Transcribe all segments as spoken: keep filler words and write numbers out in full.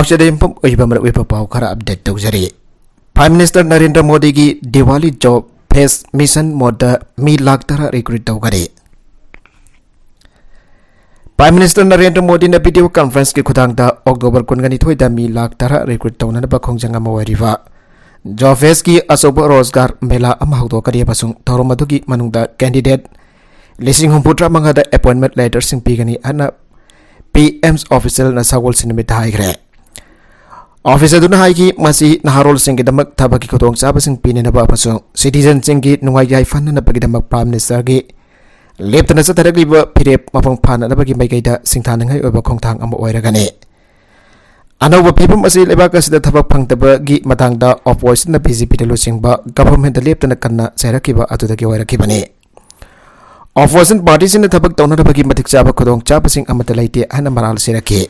ꯄꯥꯎꯆꯦꯗ ꯌꯨꯝꯐꯝ ꯑꯣꯏꯕ ꯃꯔꯨꯑꯣꯏꯕ ꯄꯥꯎ ꯈꯔ ꯑꯞꯗꯦꯠ ꯇꯧꯖꯔꯤ꯫ Prime Minister ꯅꯔꯦꯟꯗ꯭ꯔ ꯃꯣꯗꯤꯒꯤ Diwali Job Fest Mission ꯃꯣꯗꯇ ꯃꯤ ꯂꯥꯈ ꯇꯔꯥ ꯔꯤꯀ꯭ꯔꯨꯠ ꯇꯧꯒꯅꯤ꯫ Prime Minister ꯅꯔꯦꯟꯗ꯭ꯔ ꯃꯣꯗꯤꯅ video conferenceꯀꯤ ꯈꯨꯊꯥꯡꯗ October ꯀꯨꯟꯒ ꯅꯤꯊꯣꯏꯗ ꯃꯤ ꯂꯥꯈ ꯇꯔꯥ ꯔꯤꯀ꯭ꯔꯨꯠ ꯇꯧꯅꯅꯕ ꯈꯣꯡꯖꯪ ꯑꯃ ꯑꯣꯏꯔꯤꯕ Job Festꯀꯤ ꯑꯆꯧꯕ ꯔꯣꯖꯒꯥꯔ ꯃꯦꯂꯥ ꯑꯃ ꯍꯧꯗꯣꯛꯀꯅꯤ ꯑꯃꯁꯨꯡ ꯊꯧꯔꯝ ꯑꯗꯨꯒꯤ ꯃꯅꯨꯡꯗ candidate ꯂꯤꯁꯤꯡ ꯍꯨꯝꯐꯨꯇꯔꯥ ꯃꯉꯥꯗ appointment letterꯁꯤꯡ ꯄꯤꯒꯅꯤ ꯍꯥꯏꯅ P M's officialꯅ ꯁꯒꯣꯜꯁꯦꯟ ꯅꯨꯃꯤꯠꯇ ꯍꯥꯏꯈ꯭ꯔꯦ꯫ Office ꯑꯗꯨꯅ ꯍꯥꯏꯈꯤ, ꯃꯁꯤ ꯅꯍꯥꯔꯣꯜꯁꯤꯡꯒꯤꯗꯃꯛ ꯊꯕꯛꯀꯤ ꯈꯨꯗꯣꯡꯆꯥꯕꯁꯤꯡ ꯄꯤꯅꯅꯕ ꯑꯃꯁꯨꯡ citizenꯁꯤꯡꯒꯤ ꯅꯨꯡꯉꯥꯏ ꯌꯥꯏꯐꯅꯅꯕꯒꯤꯗꯃꯛ Prime Ministerꯒꯤ ꯂꯦꯞꯇꯅ ꯆꯠꯊꯔꯛꯂꯤꯕ ꯐꯤꯔꯦꯞ ꯃꯄꯨꯡ ꯐꯥꯅꯅꯕꯒꯤ ꯃꯥꯏꯀꯩꯗ ꯁꯤꯡꯊꯥꯅꯤꯡꯉꯥꯏ ꯑꯣꯏꯕ ꯈꯣꯡꯊꯥꯡ ꯑꯃ ꯑꯣꯏꯔꯒꯅꯤ꯫ ꯑꯅꯧꯕ ꯐꯤꯕꯝ ꯑꯁꯤ ꯂꯩꯕꯥꯛ ꯑꯁꯤꯗ ꯊꯕꯛ ꯐꯪꯗꯕꯒꯤ ꯃꯇꯥꯡꯗ oppositionꯅ BJPꯗ ꯂꯨꯆꯤꯡꯕ governmentꯇ ꯂꯦꯞꯇꯅ ꯀꯟꯅ ꯆꯩꯔꯛꯈꯤꯕ ꯑꯗꯨꯗꯒꯤ ꯑꯣꯏꯔꯛꯈꯤꯕꯅꯤ꯫ Opposition partyꯁꯤꯡꯅ ꯊꯕꯛ ꯇꯧꯅꯅꯕꯒꯤ ꯃꯇꯤꯛ ꯆꯥꯕ ꯈꯨꯗꯣꯡꯆꯥꯕꯁꯤꯡ ꯑꯃꯠꯇ ꯂꯩꯇꯦ ꯍꯥꯏꯅ ꯃꯔꯥꯜ ꯁꯤꯔꯛꯈꯤ꯫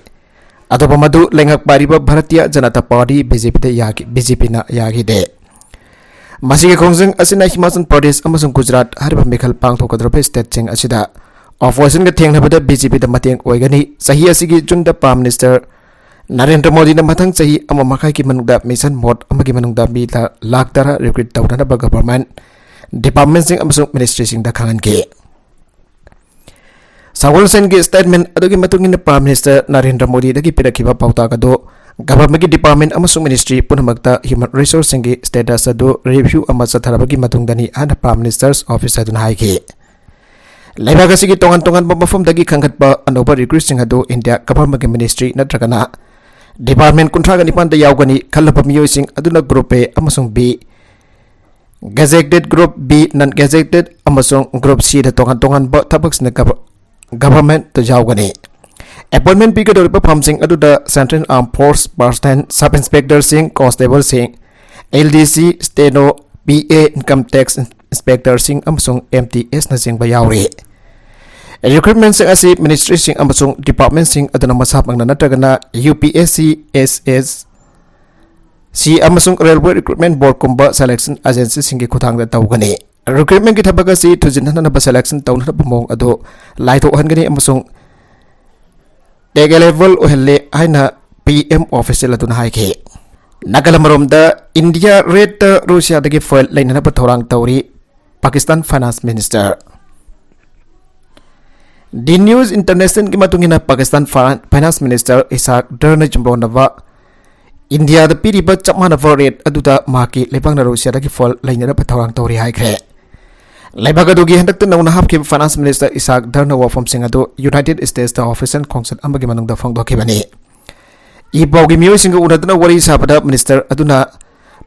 ꯑꯗꯨꯕꯨ ꯃꯗꯨ ꯂꯩꯉꯥꯛ ꯄꯥꯏꯔꯤꯕ Bharatiya Janata Party, BJPꯗ ꯌꯥꯈꯤ-, BJPꯅ ꯌꯥꯈꯤꯗꯦ꯫ ꯃꯁꯤꯒꯤ ꯈꯣꯡꯖꯪ ꯑꯁꯤꯅ ꯍꯤꯃꯥꯆꯜ ꯄ꯭ꯔꯗꯦꯁ ꯑꯃꯁꯨꯡ ꯒꯨꯖꯔꯥꯠ ꯍꯥꯏꯔꯤꯕ ꯃꯤꯈꯜ ꯄꯥꯡꯊꯣꯛꯀꯗꯧꯔꯤꯕ stateꯁꯤꯡ ꯑꯁꯤꯗ oppositionꯒ ꯊꯦꯡꯅꯕꯗ BJPꯗ ꯃꯇꯦꯡ ꯑꯣꯏꯒꯅꯤ꯫ ꯆꯍꯤ ꯑꯁꯤꯒꯤ Juneꯗ Prime Minister ꯅꯔꯦꯟꯗ꯭ꯔ ꯃꯣꯗꯤꯅ ꯃꯊꯪ ꯆꯍꯤ ꯑꯃ ꯃꯈꯥꯏꯒꯤ ꯃꯅꯨꯡꯗ mission mode ꯑꯃꯒꯤ ꯃꯅꯨꯡꯗ ꯃꯤ ꯂꯥ-, ꯂꯥꯈ ꯇꯔꯥ recruit ꯇꯧꯅꯅꯕ government departmentꯁꯤꯡ ꯑꯃꯁꯨꯡ ministryꯁꯤꯡꯗ ꯈꯪꯍꯟꯈꯤ꯫ ꯁꯒꯣꯜꯁꯦꯟꯒꯤ statement ꯑꯗꯨꯒꯤ ꯃꯇꯨꯡ ꯏꯟꯅ Prime Minister ꯅꯔꯦꯟꯗ꯭ꯔ ꯃꯣꯗꯤꯗꯒꯤ ꯄꯤꯔꯛꯈꯤꯕ ꯄꯥꯎꯇꯥꯛ ꯑꯗꯨ governmentꯀꯤ department ꯑꯃꯁꯨꯡ ministry ꯄꯨꯝꯅꯃꯛꯇ human resourceꯁꯤꯡꯒꯤ status ꯑꯗꯨ review ꯑꯃ ꯆꯠꯊꯔꯕꯒꯤ ꯃꯇꯨꯡꯗꯅꯤ ꯍꯥꯏꯅ Prime Minister's Office ꯑꯗꯨꯅ ꯍꯥꯏꯈꯤ꯫ ꯂꯩꯕꯥꯛ ꯑꯁꯤꯒꯤ ꯇꯣꯉꯥꯟ ꯇꯣꯉꯥꯟꯕ ꯃꯐꯝꯗꯒꯤ ꯈꯟꯒꯠꯄ ꯑꯅꯧꯕ recruitꯁꯤꯡ ꯑꯗꯨ India governmentꯀꯤ ministry ꯅꯠꯇ꯭ꯔꯒꯅ department ꯀꯨꯟꯊ꯭ꯔꯥꯒ ꯅꯤꯄꯥꯟꯗ ꯌꯥꯎꯒꯅꯤ꯫ ꯈꯜꯂꯕ ꯃꯤꯑꯣꯏꯁꯤꯡ ꯑꯗꯨꯅ group A ꯑꯃꯁꯨꯡ B, gazetted group B, non gazetted ꯑꯃꯁꯨꯡ group Cꯗ ꯇꯣꯉꯥꯟ ꯇꯣꯉꯥꯟꯕ ꯊꯕꯛꯁꯤꯡꯗ gov-, governmentꯇ ꯌꯥꯎꯒꯅꯤ꯫ Appointment ꯄꯤꯒꯗꯧꯔꯤꯕ ꯐꯝꯁꯤꯡ ꯑꯗꯨꯗ Central Armed Force personnel, sub inspectorꯁꯤꯡ, constableꯁꯤꯡ, LDC, steno, PA, income tax inspectorꯁꯤꯡ ꯑꯃꯁꯨꯡ MTSꯅꯆꯤꯡꯕ ꯌꯥꯎꯔꯤ꯫ Recruitmentꯁꯤꯡ ꯑꯁꯤ ministryꯁꯤꯡ ꯑꯃꯁꯨꯡ departmentꯁꯤꯡ ꯑꯗꯨꯅ ꯃꯁꯥꯃꯛꯅ ꯅꯠꯇ꯭ꯔꯒꯅ UPSC, SSC ꯑꯃꯁꯨꯡ Railway Recruitment Boardꯀꯨꯝꯕ selection agencyꯁꯤꯡꯒꯤ ꯈꯨꯠꯊꯥꯡꯗ ꯇꯧꯒꯅꯤ꯫ Recruitmentꯀꯤ ꯊꯕꯛ ꯑꯁꯤ ꯊꯨꯖꯤꯟꯍꯟꯅꯕ selection ꯇꯧꯅꯅꯕ ꯃꯑꯣꯡ ꯑꯗꯨ ꯂꯥꯏꯊꯣꯛꯍꯟꯒꯅꯤ ꯑꯃꯁꯨꯡ tech level ꯑꯣꯏꯍꯜꯂꯦ ꯍꯥꯏꯅ ꯄꯤ ꯑꯦꯝ official ꯑꯗꯨꯅ ꯍꯥꯏꯈꯤ꯫ ꯅꯥꯒꯥꯂꯦꯟ ꯃꯔꯣꯝꯗ ꯏꯟꯗꯤꯌꯥ ꯔꯦꯠꯇ ꯔꯨꯁꯤꯌꯥꯗꯒꯤ fuel ꯂꯩꯅꯅꯕ ꯊꯧꯔꯥꯡ ꯇꯧꯔꯤ Pakistan finance minister꯫ The News Internationalꯒꯤ ꯃꯇꯨꯡ ꯏꯟꯅ ꯄꯥꯀꯤꯁꯇꯥꯟ ꯐꯥ-, finance minister ꯏꯁꯥꯛ ꯗꯔꯅ ꯌꯨꯝꯂꯣꯟꯅꯕ ꯏꯟꯗꯤꯌꯥꯗ ꯄꯤꯔꯤꯕ ꯆꯞ ꯃꯥꯟꯅꯕ rate ꯑꯗꯨꯗ ꯃꯍꯥꯛꯀꯤ ꯂꯩꯕꯥꯛꯅ ꯔꯨꯁꯤꯌꯥꯗꯒꯤ fuel ꯂꯩꯅꯅꯕ ꯊꯧꯔꯥꯡ ꯇꯧꯔꯤ ꯍꯥꯏꯈ꯭ꯔꯦ꯫ ꯂꯩꯕꯥꯛ ꯑꯗꯨꯒꯤ ꯍꯟꯗꯛꯇ ꯅꯧꯅ ꯍꯥꯞꯈꯤꯕ finance minister ꯏꯁꯥꯛ ꯗꯔꯅ ꯋꯥꯐꯝꯁꯤꯡ ꯑꯗꯨ United Statesꯇ official ꯈꯣꯡꯆꯠ ꯑꯃꯒꯤ ꯃꯅꯨꯡꯗ ꯐꯣꯡꯗꯣꯛꯈꯤꯕꯅꯤ꯫ ꯏ ꯄꯥꯎꯒꯤ ꯃꯤꯑꯣꯏꯁꯤꯡꯒ ꯎꯅꯗꯨꯅ ꯋꯥꯔꯤ ꯁꯥꯕꯗ minister ꯑꯗꯨꯅ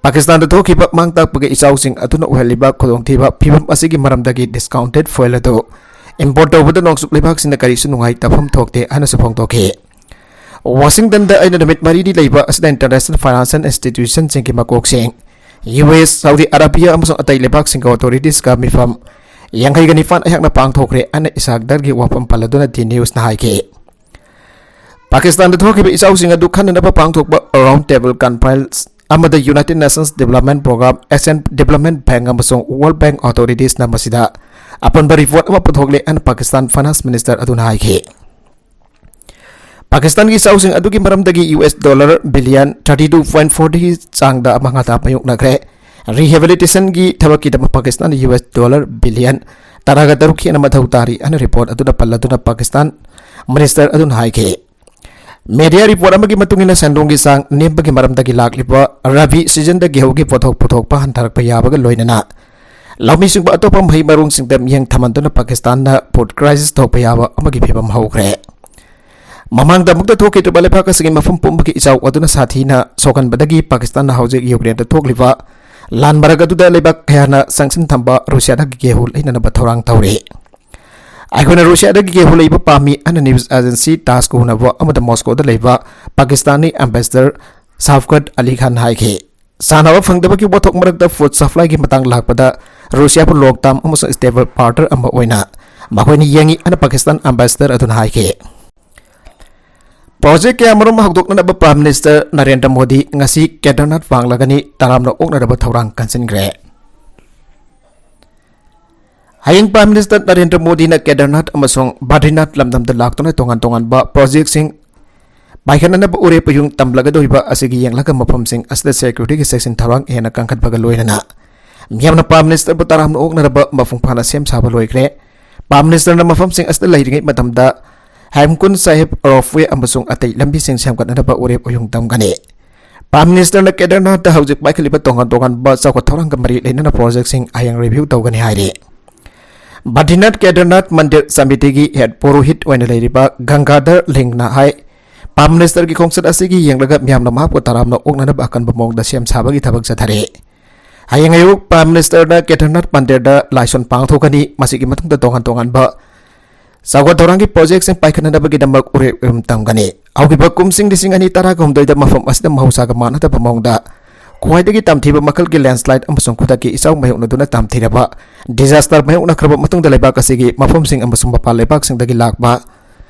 ꯄꯥꯀꯤꯁꯇꯥꯟꯗ ꯊꯣꯛꯈꯤꯕ ꯃꯥꯡ ꯇꯥꯛꯄꯒꯤ ꯏꯆꯥꯎꯁꯤꯡ ꯑꯗꯨꯅ ꯑꯣꯏꯍꯜꯂꯤꯕ ꯈꯨꯗꯣꯡꯊꯤꯕ ꯐꯤꯕꯝ ꯑꯁꯤꯒꯤ ꯃꯔꯝꯗꯒꯤ discounted fuel ꯑꯗꯨ import ꯇꯧꯕꯗ ꯅꯣꯡꯆꯨꯞ ꯂꯩꯕꯥꯛꯁꯤꯡꯅ ꯀꯔꯤꯁꯨ ꯅꯨꯡꯉꯥꯏ ꯇꯥꯐꯝ ꯊꯣꯛꯇꯦ ꯍꯥꯏꯅꯁꯨ ꯐꯣꯡꯗꯣꯛꯈꯤ꯫ ꯋꯥꯁꯤꯡꯇꯟꯗ ꯑꯩꯅ ꯅꯨꯃꯤꯠ ꯃꯔꯤꯅꯤ ꯂꯩꯕ ꯑꯁꯤꯗ international financial institutionꯁꯤꯡꯒꯤ ꯃꯀꯣꯛꯁꯤꯡ, ꯌꯨ ꯑꯦꯁ, ꯁꯥꯎꯗꯤ ꯑꯔꯥꯕꯤꯌꯥ ꯑꯃꯁꯨꯡ ꯑꯇꯩ ꯂꯩꯕꯥꯛꯁꯤꯡꯒꯤ authoritiesꯀ ꯃꯤꯐꯝ ꯌꯥꯡꯈꯩꯒ ꯅꯤꯄꯥꯟ ꯑꯩꯍꯥꯛꯅ ꯄꯥꯡꯊꯣꯛꯈ꯭ꯔꯦ ꯍꯥꯏꯅ ꯏꯁꯥꯛ ꯗꯔꯒꯤ ꯋꯥꯐꯝ ꯄꯜꯂꯗꯨꯅ The Newsꯅ ꯍꯥꯏꯈꯤ꯫ ꯄꯥꯀꯤꯁꯇꯥꯟꯗ ꯊꯣꯛꯈꯤꯕ ꯏꯆꯥꯎꯁꯤꯡ ꯑꯗꯨ ꯈꯟꯅꯅꯕ ꯄꯥꯡꯊꯣꯛꯄ round table conference ꯑꯃꯗ United Nations Development Programme, Asian Development Bank ꯑꯃꯁꯨꯡ World Bank authoritiesꯅ ꯃꯁꯤꯗ ꯑꯄꯨꯟꯕ report ꯑꯃ ꯄꯨꯊꯣꯛꯂꯦ ꯍꯥꯏꯅ ꯄꯥꯀꯤꯁꯇꯥꯟ finance minister ꯑꯗꯨꯅ ꯍꯥꯏꯈꯤ꯫ ꯄꯥꯀꯤꯁꯇꯥꯟꯒꯤ ꯏꯆꯥꯎꯁꯤꯡ ꯑꯗꯨꯒꯤ ꯃꯔꯝꯗꯒꯤ U S dollar billion thirty two point forty ꯆꯥꯡꯗ ꯃꯈꯥ ꯇꯥꯕ ꯃꯥꯌꯣꯛꯅꯈ꯭ꯔꯦ꯫ Rehabilitationꯒꯤ ꯊꯕꯛꯀꯤꯗꯃꯛ ꯄꯥꯀꯤꯁꯇꯥꯟꯗ ꯌꯨ ꯑꯦꯁ dollar billion ꯇꯔꯥꯒ ꯇꯔꯨꯛ ꯍꯦꯟꯅ ꯃꯊꯧ ꯇꯥꯔꯤ ꯍꯥꯏꯅ report ꯑꯗꯨꯗ ꯄꯜꯂꯗꯨꯅ ꯄꯥꯀꯤꯁꯇꯥꯟ minister ꯑꯗꯨꯅ ꯍꯥꯏꯈꯤ꯫ Media report ꯑꯃꯒꯤ ꯃꯇꯨꯡ ꯏꯟꯅ, ꯁꯦꯟꯗꯣꯡꯒꯤ ꯆꯥꯡ ꯅꯦꯝꯕꯒꯤ ꯃꯔꯝꯗꯒꯤ ꯂꯥꯛꯂꯤꯕ ꯔꯕꯤ seasonꯗ ꯒꯦꯍꯨꯒꯤ ꯄꯣꯠꯊꯣꯛ ꯄꯨꯊꯣꯛꯄ ꯍꯟꯊꯔꯛꯄ ꯌꯥꯕꯒ ꯂꯣꯏꯅꯅ ꯂꯧꯃꯤꯁꯤꯡꯕꯨ ꯑꯇꯣꯞꯄ ꯃꯍꯩ ꯃꯔꯣꯡꯁꯤꯡꯗ ꯃꯤꯠꯌꯦꯡ ꯊꯝꯍꯟꯗꯨꯅ ꯄꯥꯀꯤꯁꯇꯥꯟꯅ food crisis ꯊꯣꯛꯄ ꯌꯥꯕ ꯑꯃꯒꯤ ꯐꯤꯕꯝ ꯍꯧꯈ꯭ꯔꯦ꯫ ꯃꯃꯥꯡꯗ ꯑꯃꯨꯛꯇ ꯊꯣꯛꯈꯤꯗ꯭ꯔꯤꯕ ꯂꯩꯕꯥꯛ ꯑꯁꯤꯒꯤ ꯃꯐꯝ ꯄꯨꯝꯕꯒꯤ ꯏꯆꯥꯎ ꯑꯗꯨꯅ ꯁꯥꯊꯤꯅ ꯁꯣꯛꯍꯟꯕꯗꯒꯤ ꯄꯥꯀꯤꯁꯇꯥꯟꯅ ꯍꯧꯖꯤꯛ ꯌꯨꯀ꯭ꯔꯦꯟꯗ ꯊꯣꯛꯂꯤꯕ ꯂꯥꯟ ꯃꯔꯛ ꯑꯗꯨꯗ ꯂꯩꯕꯥꯛ ꯀꯌꯥꯅ ꯁꯪꯁꯟ ꯊꯝꯕ ꯔꯨꯁꯤꯌꯥꯗꯒꯤ ꯒꯦꯍꯨ ꯂꯩꯅꯅꯕ ꯊꯧꯔꯥꯡ ꯇꯧꯔꯤ꯫ ꯑꯩꯈꯣꯏꯅ ꯔꯨꯁꯤꯌꯥꯗꯒꯤ ꯒꯦꯍꯨ ꯂꯩꯕ ꯄꯥꯝꯃꯤ ꯍꯥꯏꯅ news agency ꯇꯥꯁꯀ ꯎꯅꯕ ꯑꯃꯗ ꯃꯣꯁꯀꯣꯗ ꯂꯩꯕ ꯄꯥꯀꯤꯁꯇꯥꯅꯤ ambassador ꯁꯥꯐꯀꯠ ꯑꯂꯤ ꯈꯥꯟ ꯍꯥꯏꯈꯤ꯫ ꯆꯥꯅꯕ ꯐꯪꯗꯕꯒꯤ ꯋꯥꯊꯣꯛ ꯃꯔꯛꯇ food supplyꯒꯤ ꯃꯇꯥꯡ ꯂꯥꯛꯄꯗ ꯔꯨꯁꯤꯌꯥꯕꯨ long term ꯑꯃꯁꯨꯡ stable partner ꯑꯃ ꯑꯣꯏꯅ ꯃꯈꯣꯏꯅ ꯌꯦꯡꯉꯤ ꯍꯥꯏꯅ ꯄꯥꯀꯤꯁꯇꯥꯟ ambassador ꯑꯗꯨꯅ ꯍꯥꯏꯈꯤ꯫ Project ꯀꯌꯥ ꯃꯔꯨꯝ ꯍꯧꯗꯣꯛꯅꯅꯕ Prime Minister ꯅꯔꯦꯟꯗ꯭ꯔ ꯃꯣꯗꯤ ꯉꯁꯤ ꯀꯦꯗꯔꯅꯥꯊ ꯋꯥꯡꯂꯒꯅꯤ ꯇꯔꯥꯝꯅ ꯑꯣꯛꯅꯅꯕ ꯊꯧꯔꯥꯡ ꯀꯟꯁꯤꯟꯈ꯭ꯔꯦ꯫ ꯍꯌꯦꯡ Prime Minister ꯅꯔꯦꯟꯗ꯭ꯔ ꯃꯣꯗꯤꯅ ꯀꯦꯗꯔꯅꯥꯊ ꯑꯃꯁꯨꯡ ꯕꯗ꯭ꯔꯤꯅꯥꯊ ꯂꯝꯗꯝꯗ ꯂꯥꯛꯇꯨꯅ ꯇꯣꯉꯥꯟ ꯇꯣꯉꯥꯟꯕ projectꯁꯤꯡ ꯄꯥꯏꯈꯠꯅꯅꯕ ꯎꯔꯦꯞ ꯑꯌꯨꯡ ꯇꯝꯂꯒꯗꯧꯔꯤꯕ ꯑꯁꯤꯒꯤ ꯌꯦꯡꯂꯒ ꯃꯐꯝꯁꯤꯡ ꯑꯁꯤꯗ securityꯒꯤ ꯆꯦꯛꯁꯤꯟ ꯊꯧꯔꯥꯡ ꯍꯦꯟꯅ ꯀꯟꯈꯠꯄꯒ ꯂꯣꯏꯅꯅ ꯃꯤꯌꯥꯝꯅ Prime Ministerꯕꯨ ꯇꯔꯥꯝꯅ ꯑꯣꯛꯅꯅꯕ ꯃꯄꯨꯡ ꯐꯥꯅ ꯁꯦꯝ ꯁꯥꯕ ꯂꯣꯏꯈ꯭ꯔꯦ꯫ Prime Ministerꯅ ꯃꯐꯝꯁꯤꯡ ꯑꯁꯤꯗ ꯂꯩꯔꯤꯉꯩ ꯃꯇꯝꯗ ꯍꯦꯝꯀꯨꯟ ꯁꯥꯍꯤꯕ ropeway ꯑꯃꯁꯨꯡ ꯑꯇꯩ ꯂꯝꯕꯤꯁꯤꯡ ꯁꯦꯝꯒꯠꯅꯅꯕ ꯎꯔꯦꯞ ꯑꯌꯨꯡ ꯇꯝꯒꯅꯤ꯫ Prime Ministerꯅ ꯀꯦꯗꯔꯅꯥꯊꯇ ꯍꯧꯖꯤꯛ ꯄꯥꯏꯈꯠꯂꯤꯕ ꯇꯣꯉꯥꯟ ꯇꯣꯉꯥꯟꯕ ꯆꯥꯎꯈꯠ ꯊꯧꯔꯥꯡꯒ ꯃꯔꯤ ꯂꯩꯅꯅ projectꯁꯤꯡ ꯍꯌꯦꯡ review ꯇꯧꯒꯅꯤ ꯍꯥꯏꯔꯤ꯫ ꯕꯗ꯭ꯔꯤꯅꯥꯊ ꯀꯦꯗꯔꯅꯥꯊ ꯃꯟꯗꯤꯔ ꯁꯃꯤꯇꯤꯒꯤ head ꯄꯨꯔꯣꯍꯤꯠ ꯑꯣꯏꯅ ꯂꯩꯔꯤꯕ ꯒꯪꯒꯥꯙꯔ ꯂꯤꯡꯅ ꯍꯥꯏ, Prime Ministerꯒꯤ ꯈꯣꯡꯆꯠ ꯑꯁꯤꯒꯤ ꯌꯦꯡꯂꯒ ꯃꯤꯌꯥꯝꯅ ꯃꯍꯥꯛꯄꯨ ꯇꯔꯥꯝꯅ ꯑꯣꯛꯅꯅꯕ ꯑꯀꯟꯕ ꯃꯑꯣꯡꯗ ꯁꯦꯝ ꯁꯥꯕꯒꯤ ꯊꯕꯛ ꯆꯠꯊꯔꯤ꯫ ꯍꯌꯦꯡ ꯑꯌꯨꯛ Prime Ministerꯅ ꯀꯦꯗꯔꯅꯥꯊ ꯃꯟꯗꯤꯔꯗ ꯂꯥꯏꯁꯣꯟ ꯄꯥꯡꯊꯣꯛꯀꯅꯤ꯫ ꯃꯁꯤꯒꯤ ꯃꯇꯨꯡꯗ ꯇꯣꯉꯥꯟ ꯇꯣꯉꯥꯟꯕ ꯆꯥꯎꯈꯠ ꯊꯧꯔꯥꯡꯒꯤ projectꯁꯤꯡ ꯄꯥꯏꯈꯠꯅꯅꯕꯒꯤꯗꯃꯛ ꯎꯔꯦꯞ ꯑꯌꯨꯡ ꯇꯝꯒꯅꯤ꯫ ꯍꯧꯈꯤꯕ ꯀꯨꯝꯁꯤꯡ ꯂꯤꯁꯤꯡ ꯑꯅꯤ ꯇꯔꯥꯒ ꯍꯨꯝꯗꯣꯏꯗ ꯃꯐꯝ ꯑꯁꯤꯗ ꯃꯍꯧꯁꯥꯒ ꯃꯥꯟꯅꯗꯕ ꯃꯑꯣꯡꯗ ꯈ꯭ꯋꯥꯏꯗꯒꯤ ꯇꯝꯊꯤꯕ ꯃꯈꯜꯒꯤ landslide ꯑꯃꯁꯨꯡ ꯈꯨꯗꯛꯀꯤ ꯏꯆꯥꯎ ꯃꯥꯌꯣꯛꯅꯗꯨꯅ ꯇꯝꯊꯤꯔꯕ disaster ꯃꯥꯌꯣꯛꯅꯈ꯭ꯔꯕ ꯃꯇꯨꯡꯗ ꯂꯩꯕꯥꯛ ꯑꯁꯤꯒꯤ ꯃꯐꯝꯁꯤꯡ ꯑꯃꯁꯨꯡ ꯃꯄꯥꯟ ꯂꯩꯕꯥꯛꯁꯤꯡꯗꯒꯤ ꯂꯥꯛꯄ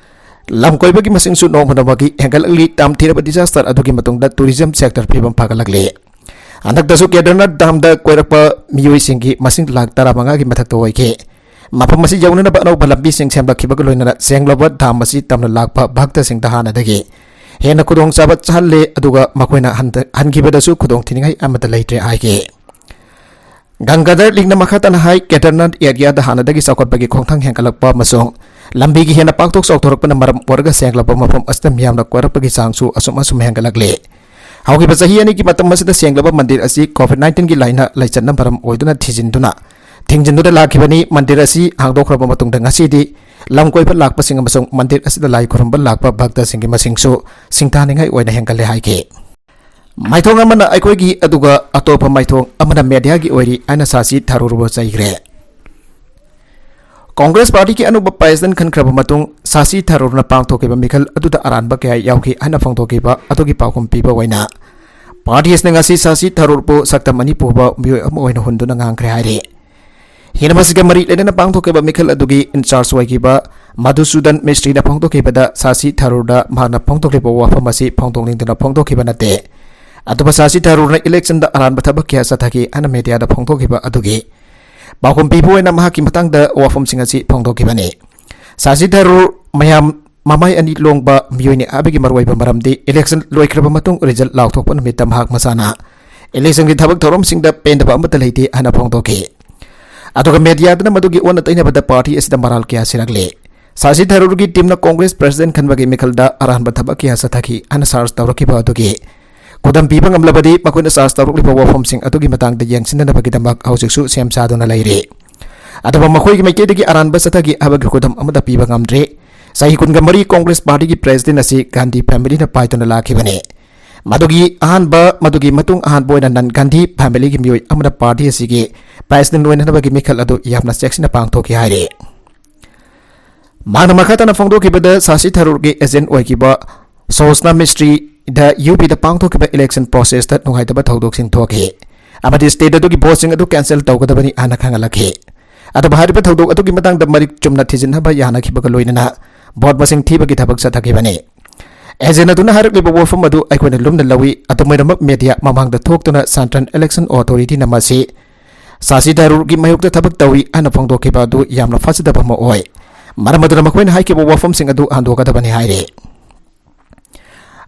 ꯂꯝ ꯀꯣꯏꯕꯒꯤ ꯃꯁꯤꯡꯁꯨ ꯅꯣꯡꯃ ꯅꯣꯡꯃꯒꯤ ꯍꯦꯟꯒꯠꯂꯛꯂꯤ꯫ ꯇꯝꯊꯤꯔꯕ disaster ꯑꯗꯨꯒꯤ ꯃꯇꯨꯡꯗ tourism sector ꯐꯤꯕꯝ ꯐꯒꯠꯂꯛꯂꯤ꯫ ꯍꯟꯗꯛꯇꯁꯨ ꯀꯦꯗꯔꯅꯥꯊ ꯗꯥꯝꯗ ꯀꯣꯏꯔꯛꯄ ꯃꯤꯑꯣꯏꯁꯤꯡꯒꯤ ꯃꯁꯤꯡ ꯂꯥꯈ ꯇꯔꯥꯃꯉꯥꯒꯤ ꯃꯊꯛꯇ ꯑꯣꯏꯈꯤ꯫ ꯃꯐꯝ ꯑꯁꯤ ꯌꯧꯅꯅꯕ ꯑꯅꯧꯕ ꯂꯝꯕꯤꯁꯤꯡ ꯁꯦꯝꯂꯛꯈꯤꯕꯒ ꯂꯣꯏꯅꯅ ꯁꯦꯡꯂꯕ ꯗꯥꯝ ꯑꯁꯤ ꯇꯝꯅ ꯂꯥꯛꯄ ꯚꯛꯇꯁꯤꯡꯗ ꯍꯥꯟꯅꯗꯒꯤ ꯍꯦꯟꯅ ꯈꯨꯗꯣꯡꯆꯥꯕ ꯆꯥꯍꯜꯂꯦ, ꯑꯗꯨꯒ ꯃꯈꯣꯏꯅ ꯍꯟꯗ-, ꯍꯟꯈꯤꯕꯗꯁꯨ ꯈꯨꯗꯣꯡꯊꯤꯅꯤꯡꯉꯥꯏ ꯑꯃꯠꯇ ꯂꯩꯇ꯭ꯔꯦ ꯍꯥꯏꯈꯤ꯫ ꯒꯪꯒꯥꯙꯔ ꯂꯤꯡꯅ ꯃꯈꯥ ꯇꯥꯅ ꯍꯥꯏ, ꯀꯦꯗꯔꯅꯥꯊ areaꯗ ꯍꯥꯟꯅꯗꯒꯤ ꯆꯥꯎꯈꯠꯄꯒꯤ ꯈꯣꯡꯊꯥꯡ ꯍꯦꯟꯒꯠꯂꯛꯄ ꯑꯃꯁꯨꯡ ꯂꯝꯕꯤꯒꯤ ꯍꯦꯟꯅ ꯄꯥꯛꯊꯣꯛ ꯆꯥꯎꯊꯣꯔꯛꯄꯅ ꯃꯔꯝ ꯑꯣꯏꯔꯒ ꯁꯦꯡꯂꯕ ꯃꯐꯝ ꯑꯁꯤꯗ ꯃꯤꯌꯥꯝꯅ ꯀꯣꯏꯔꯛꯄꯒꯤ ꯆꯥꯡꯁꯨ ꯑꯁꯨꯝ ꯑꯁꯨꯝ ꯍꯦꯟꯒꯠꯂꯛꯂꯤ꯫ ꯍꯧꯈꯤꯕ ꯆꯍꯤ ꯑꯅꯤꯒꯤ ꯃꯇꯝ ꯑꯁꯤꯗ ꯁꯦꯡꯂꯕ ꯃꯟꯗꯤꯔ ꯑꯁꯤ COVID nineteenꯒꯤ ꯂꯥꯏꯅꯥ ꯂꯥꯏꯆꯠꯅ ꯃꯔꯝ ꯑꯣꯏꯗꯨꯅ ꯊꯤꯡꯖꯤꯟꯗꯨꯅ, ꯊꯤꯡꯖꯤꯟꯗꯨꯅ ꯂꯥꯛꯈꯤꯕꯅꯤ꯫ ꯃꯟꯗꯤꯔ ꯑꯁꯤ ꯍꯥꯡꯗꯣꯛꯈ꯭ꯔꯕ ꯃꯇꯨꯡꯗ ꯉꯁꯤꯗꯤ ꯂꯝ ꯀꯣꯏꯕ ꯂꯥꯛꯄꯁꯤꯡ ꯑꯃꯁꯨꯡ ꯃꯟꯗꯤꯔ ꯑꯁꯤꯗ ꯂꯥꯏ ꯈꯨꯔꯨꯝꯕ ꯂꯥꯛꯄ ꯚꯛꯇꯁꯤꯡꯒꯤ ꯃꯁꯤꯡꯁꯨ ꯁꯤꯡꯊꯥꯅꯤꯡꯉꯥꯏ ꯑꯣꯏꯅ ꯍꯦꯟꯒꯠꯂꯦ ꯍꯥꯏꯈꯤ꯫ ꯃꯥꯏꯊꯣꯡ ꯑꯃꯅ ꯑꯩꯈꯣꯏꯒꯤ ꯑꯗꯨꯒ ꯑꯇꯣꯞꯄ ꯃꯥꯏꯊꯣꯡ ꯑꯃꯅ mediaꯒꯤ ꯑꯣꯏꯔꯤ ꯍꯥꯏꯅ ꯁꯥꯁꯤ ꯊꯥꯔꯨꯔꯕ ꯆꯩꯈ꯭ꯔꯦ꯫ Congress partyꯒꯤ ꯑꯅꯧꯕ president ꯈꯟꯈ꯭ꯔꯕ ꯃꯇꯨꯡ ꯁꯥꯁꯤ ꯊꯥꯔꯨꯔꯅ ꯄꯥꯡꯊꯣꯛꯈꯤꯕ ꯃꯤꯈꯜ ꯑꯗꯨꯗ ꯑꯔꯥꯟꯕ ꯀꯌꯥ ꯌꯥꯎꯈꯤ ꯍꯥꯏꯅ ꯐꯣꯡꯗꯣꯛꯈꯤꯕ ꯑꯗꯨꯒꯤ ꯄꯥꯎꯈꯨꯝ ꯄꯤꯕ ꯑꯣꯏꯅ partyꯁꯅ ꯉꯁꯤ ꯁꯥꯁꯤ ꯊꯥꯔꯨꯔꯕꯨ ꯁꯛꯇꯝ ꯑꯅꯤ ꯄꯨꯕ ꯃꯤꯑꯣꯏ ꯑꯃ ꯑꯣꯏꯅ ꯍꯨꯟꯗꯨꯅ ꯉꯥꯡꯈ꯭ꯔꯦ ꯍꯥꯏꯔꯤ꯫ ꯍꯦꯟꯅ ꯃꯁꯤꯒ ꯃꯔꯤ ꯂꯩꯅꯅ ꯄꯥꯡꯊꯣꯛꯈꯤꯕ ꯃꯤꯈꯜ ꯑꯗꯨꯒꯤ in charge ꯑꯣꯏꯈꯤꯕ ꯃꯙꯨꯁꯨꯗꯟ ꯃꯤꯁꯇ꯭ꯔꯤꯅ ꯐꯣꯡꯗꯣꯛꯈꯤꯕꯗ ꯁꯥꯁꯤ ꯊꯥꯔꯨꯔꯗ ꯃꯍꯥꯛꯅ ꯐꯣꯡꯗꯣꯛꯂꯤꯕ ꯋꯥꯐꯝ ꯑꯁꯤ ꯐꯣꯡꯗꯣꯛꯅꯤꯡꯗꯨꯅ ꯐꯣꯡꯗꯣꯛꯈꯤꯕ ꯅꯠꯇꯦ꯫ ꯑꯗꯨꯕꯨ ꯁꯥꯁꯤ ꯊꯥꯔꯨꯔꯅ electionꯗ ꯑꯔꯥꯟꯕ ꯊꯕꯛ ꯀꯌꯥ ꯆꯠꯊꯈꯤ ꯍꯥꯏꯅ mediaꯗ ꯐꯣꯡꯗꯣꯛꯈꯤꯕ ꯑꯗꯨꯒꯤ ꯄꯥꯎꯈꯨꯝ ꯄꯤꯕ ꯑꯣꯏꯅ ꯃꯍꯥꯛꯀꯤ ꯃꯇꯥꯡꯗ ꯋꯥꯐꯝꯁꯤꯡ ꯑꯁꯤ ꯐꯣꯡꯗꯣꯛꯈꯤꯕꯅꯤ꯫ ꯁꯥꯁꯤ ꯊꯥꯔꯨꯔ ꯃꯌꯥꯝ ꯃꯃꯥꯏ ꯑꯅꯤ ꯂꯣꯡꯕ ꯃꯤꯑꯣꯏꯅꯤ ꯍꯥꯏꯕꯒꯤ ꯃꯔꯨꯑꯣꯏꯕ ꯃꯔꯝꯗꯤ election ꯂꯣꯏꯈ꯭ꯔꯕ ꯃꯇꯨꯡ result ꯂꯥꯎꯊꯣꯛꯄ ꯅꯨꯃꯤꯠꯇ ꯃꯍꯥꯛ ꯃꯁꯥꯅ electionꯒꯤ ꯊꯕꯛ ꯊꯧꯔꯝꯁꯤꯡꯗ ꯄꯦꯟꯗꯕ ꯑꯃꯠꯇ ꯂꯩꯇꯦ ꯍꯥꯏꯅ ꯐꯣꯡꯗꯣꯛꯈꯤ꯫ ꯑꯗꯨꯒ mediaꯗꯅ ꯃꯗꯨꯒꯤ ꯑꯣꯟꯅ ꯇꯩꯅꯕꯗ party ꯑꯁꯤꯗ ꯃꯔꯥꯜ ꯀꯌꯥ ꯁꯤꯔꯛꯂꯦ꯫ ꯁꯥꯁꯤ ꯊꯔꯨꯔꯒꯤ teamꯅ Congress president ꯈꯟꯕꯒꯤ ꯃꯤꯈꯜꯗ ꯑꯔꯥꯟꯕ ꯊꯕꯛ ꯀꯌꯥ ꯆꯠꯊꯈꯤ ꯍꯥꯏꯅ search ꯇꯧꯔꯛꯈꯤꯕ ꯑꯗꯨꯒꯤ ꯈꯨꯗꯝ ꯄꯤꯕ ꯉꯝꯂꯕꯗꯤ ꯃꯈꯣꯏꯅ search ꯇꯧꯔꯛꯂꯤꯕ ꯋꯥꯐꯝꯁꯤꯡ ꯑꯗꯨꯒꯤ ꯃꯇꯥꯡꯗ ꯌꯦꯡꯁꯤꯟꯅꯅꯕꯒꯤꯗꯃꯛ ꯍꯧꯖꯤꯛꯁꯨ ꯁꯦꯝ ꯁꯥꯗꯨꯅ ꯂꯩꯔꯤ꯫ ꯑꯗꯨꯕꯨ ꯃꯈꯣꯏꯒꯤ ꯃꯥꯏꯀꯩꯗꯒꯤ ꯑꯔꯥꯟꯕ ꯆꯠꯊꯈꯤ ꯍꯥꯏꯕꯒꯤ ꯈꯨꯗꯝ ꯑꯃꯠꯇ ꯄꯤꯕ ꯉꯝꯗ꯭ꯔꯤ꯫ ꯆꯍꯤ ꯀꯨꯟꯒ ꯃꯔꯤ Congress partyꯒꯤ president ꯑꯁꯤ ꯒꯥꯟꯙꯤ familyꯅ ꯄꯥꯏꯗꯨꯅ ꯂꯥꯛꯈꯤꯕꯅꯤ꯫ ꯃꯗꯨꯒꯤ ꯑꯍꯥꯟꯕ, ꯃꯗꯨꯒꯤ ꯃꯇꯨꯡ ꯑꯍꯥꯟꯕ ꯑꯣꯏꯅ non Gandhi familyꯒꯤ ꯃꯤꯑꯣꯏ ꯑꯃꯅ party ꯑꯁꯤꯒꯤ president ꯑꯣꯏꯅꯅꯕꯒꯤ ꯃꯤꯈꯜ ꯑꯗꯨ ꯌꯥꯝꯅ ꯆꯦꯛꯁꯤꯟꯅ ꯄꯥꯡꯊꯣꯛꯈꯤ ꯍꯥꯏꯔꯤ꯫ ꯃꯥꯅ ꯃꯈꯥ ꯇꯥꯅ ꯐꯣꯡꯗꯣꯛꯈꯤꯕꯗ ꯁꯥꯁꯤ ꯊꯔꯨꯔꯒꯤ agent ꯑꯣꯏꯈꯤꯕ ꯁꯣꯁꯅꯥ ꯃꯤꯁꯇ꯭ꯔꯤꯗ UPꯗ ꯄꯥꯡꯊꯣꯛꯈꯤꯕ election processꯇ ꯅꯨꯡꯉꯥꯏꯇꯕ ꯊꯧꯗꯣꯛꯁꯤꯡ ꯊꯣꯛꯈꯤ ꯑꯃꯗꯤ state ꯑꯗꯨꯒꯤ voteꯁꯤꯡ ꯑꯗꯨ cancel ꯇꯧꯒꯗꯕꯅꯤ ꯍꯥꯏꯅ ꯈꯪꯍꯜꯂꯛꯈꯤ꯫ ꯑꯗꯨꯕꯨ ꯍꯥꯏꯔꯤꯕ ꯊꯧꯗꯣꯛ ꯑꯗꯨꯒꯤ ꯃꯇꯥꯡꯗ ꯃꯔꯤꯛ ꯆꯨꯝꯅ ꯊꯤꯖꯤꯟꯅꯕ ꯌꯥꯅꯈꯤꯕꯒ ꯂꯣꯏꯅꯅ vote ꯃꯁꯤꯡ ꯊꯤꯕꯒꯤ ꯊꯕꯛ ꯆꯠꯊꯈꯤꯕꯅꯤ꯫ Agent ꯑꯗꯨꯅ ꯍꯥꯏꯔꯛꯂꯤꯕ ꯋꯥꯐꯝ ꯑꯗꯨ ꯑꯩꯈꯣꯏꯅ ꯂꯨꯝꯅ ꯂꯧꯏ꯫ ꯑꯗꯨꯝ ꯑꯣꯏꯅꯃꯛ media ꯃꯃꯥꯡꯗ ꯊꯣꯛꯇꯨꯅ Central Election Authorityꯅ ꯃꯁꯤ ꯁꯥꯁꯤ ꯊꯔꯨꯔꯒꯤ ꯃꯥꯌꯣꯛꯇ ꯊꯕꯛ ꯇꯧꯏ ꯍꯥꯏꯅ ꯐꯣꯡꯗꯣꯛꯈꯤꯕ ꯑꯗꯨ ꯌꯥꯝꯅ ꯐꯖꯗꯕ ꯑꯃ ꯑꯣꯏ꯫ ꯃꯔꯝ ꯑꯗꯨꯅ ꯃꯈꯣꯏꯅ ꯍꯥꯏꯈꯤꯕ ꯋꯥꯐꯝꯁꯤꯡ ꯑꯗꯨ ꯍꯟꯗꯣꯛꯀꯗꯕꯅꯤ ꯍꯥꯏꯔꯤ꯫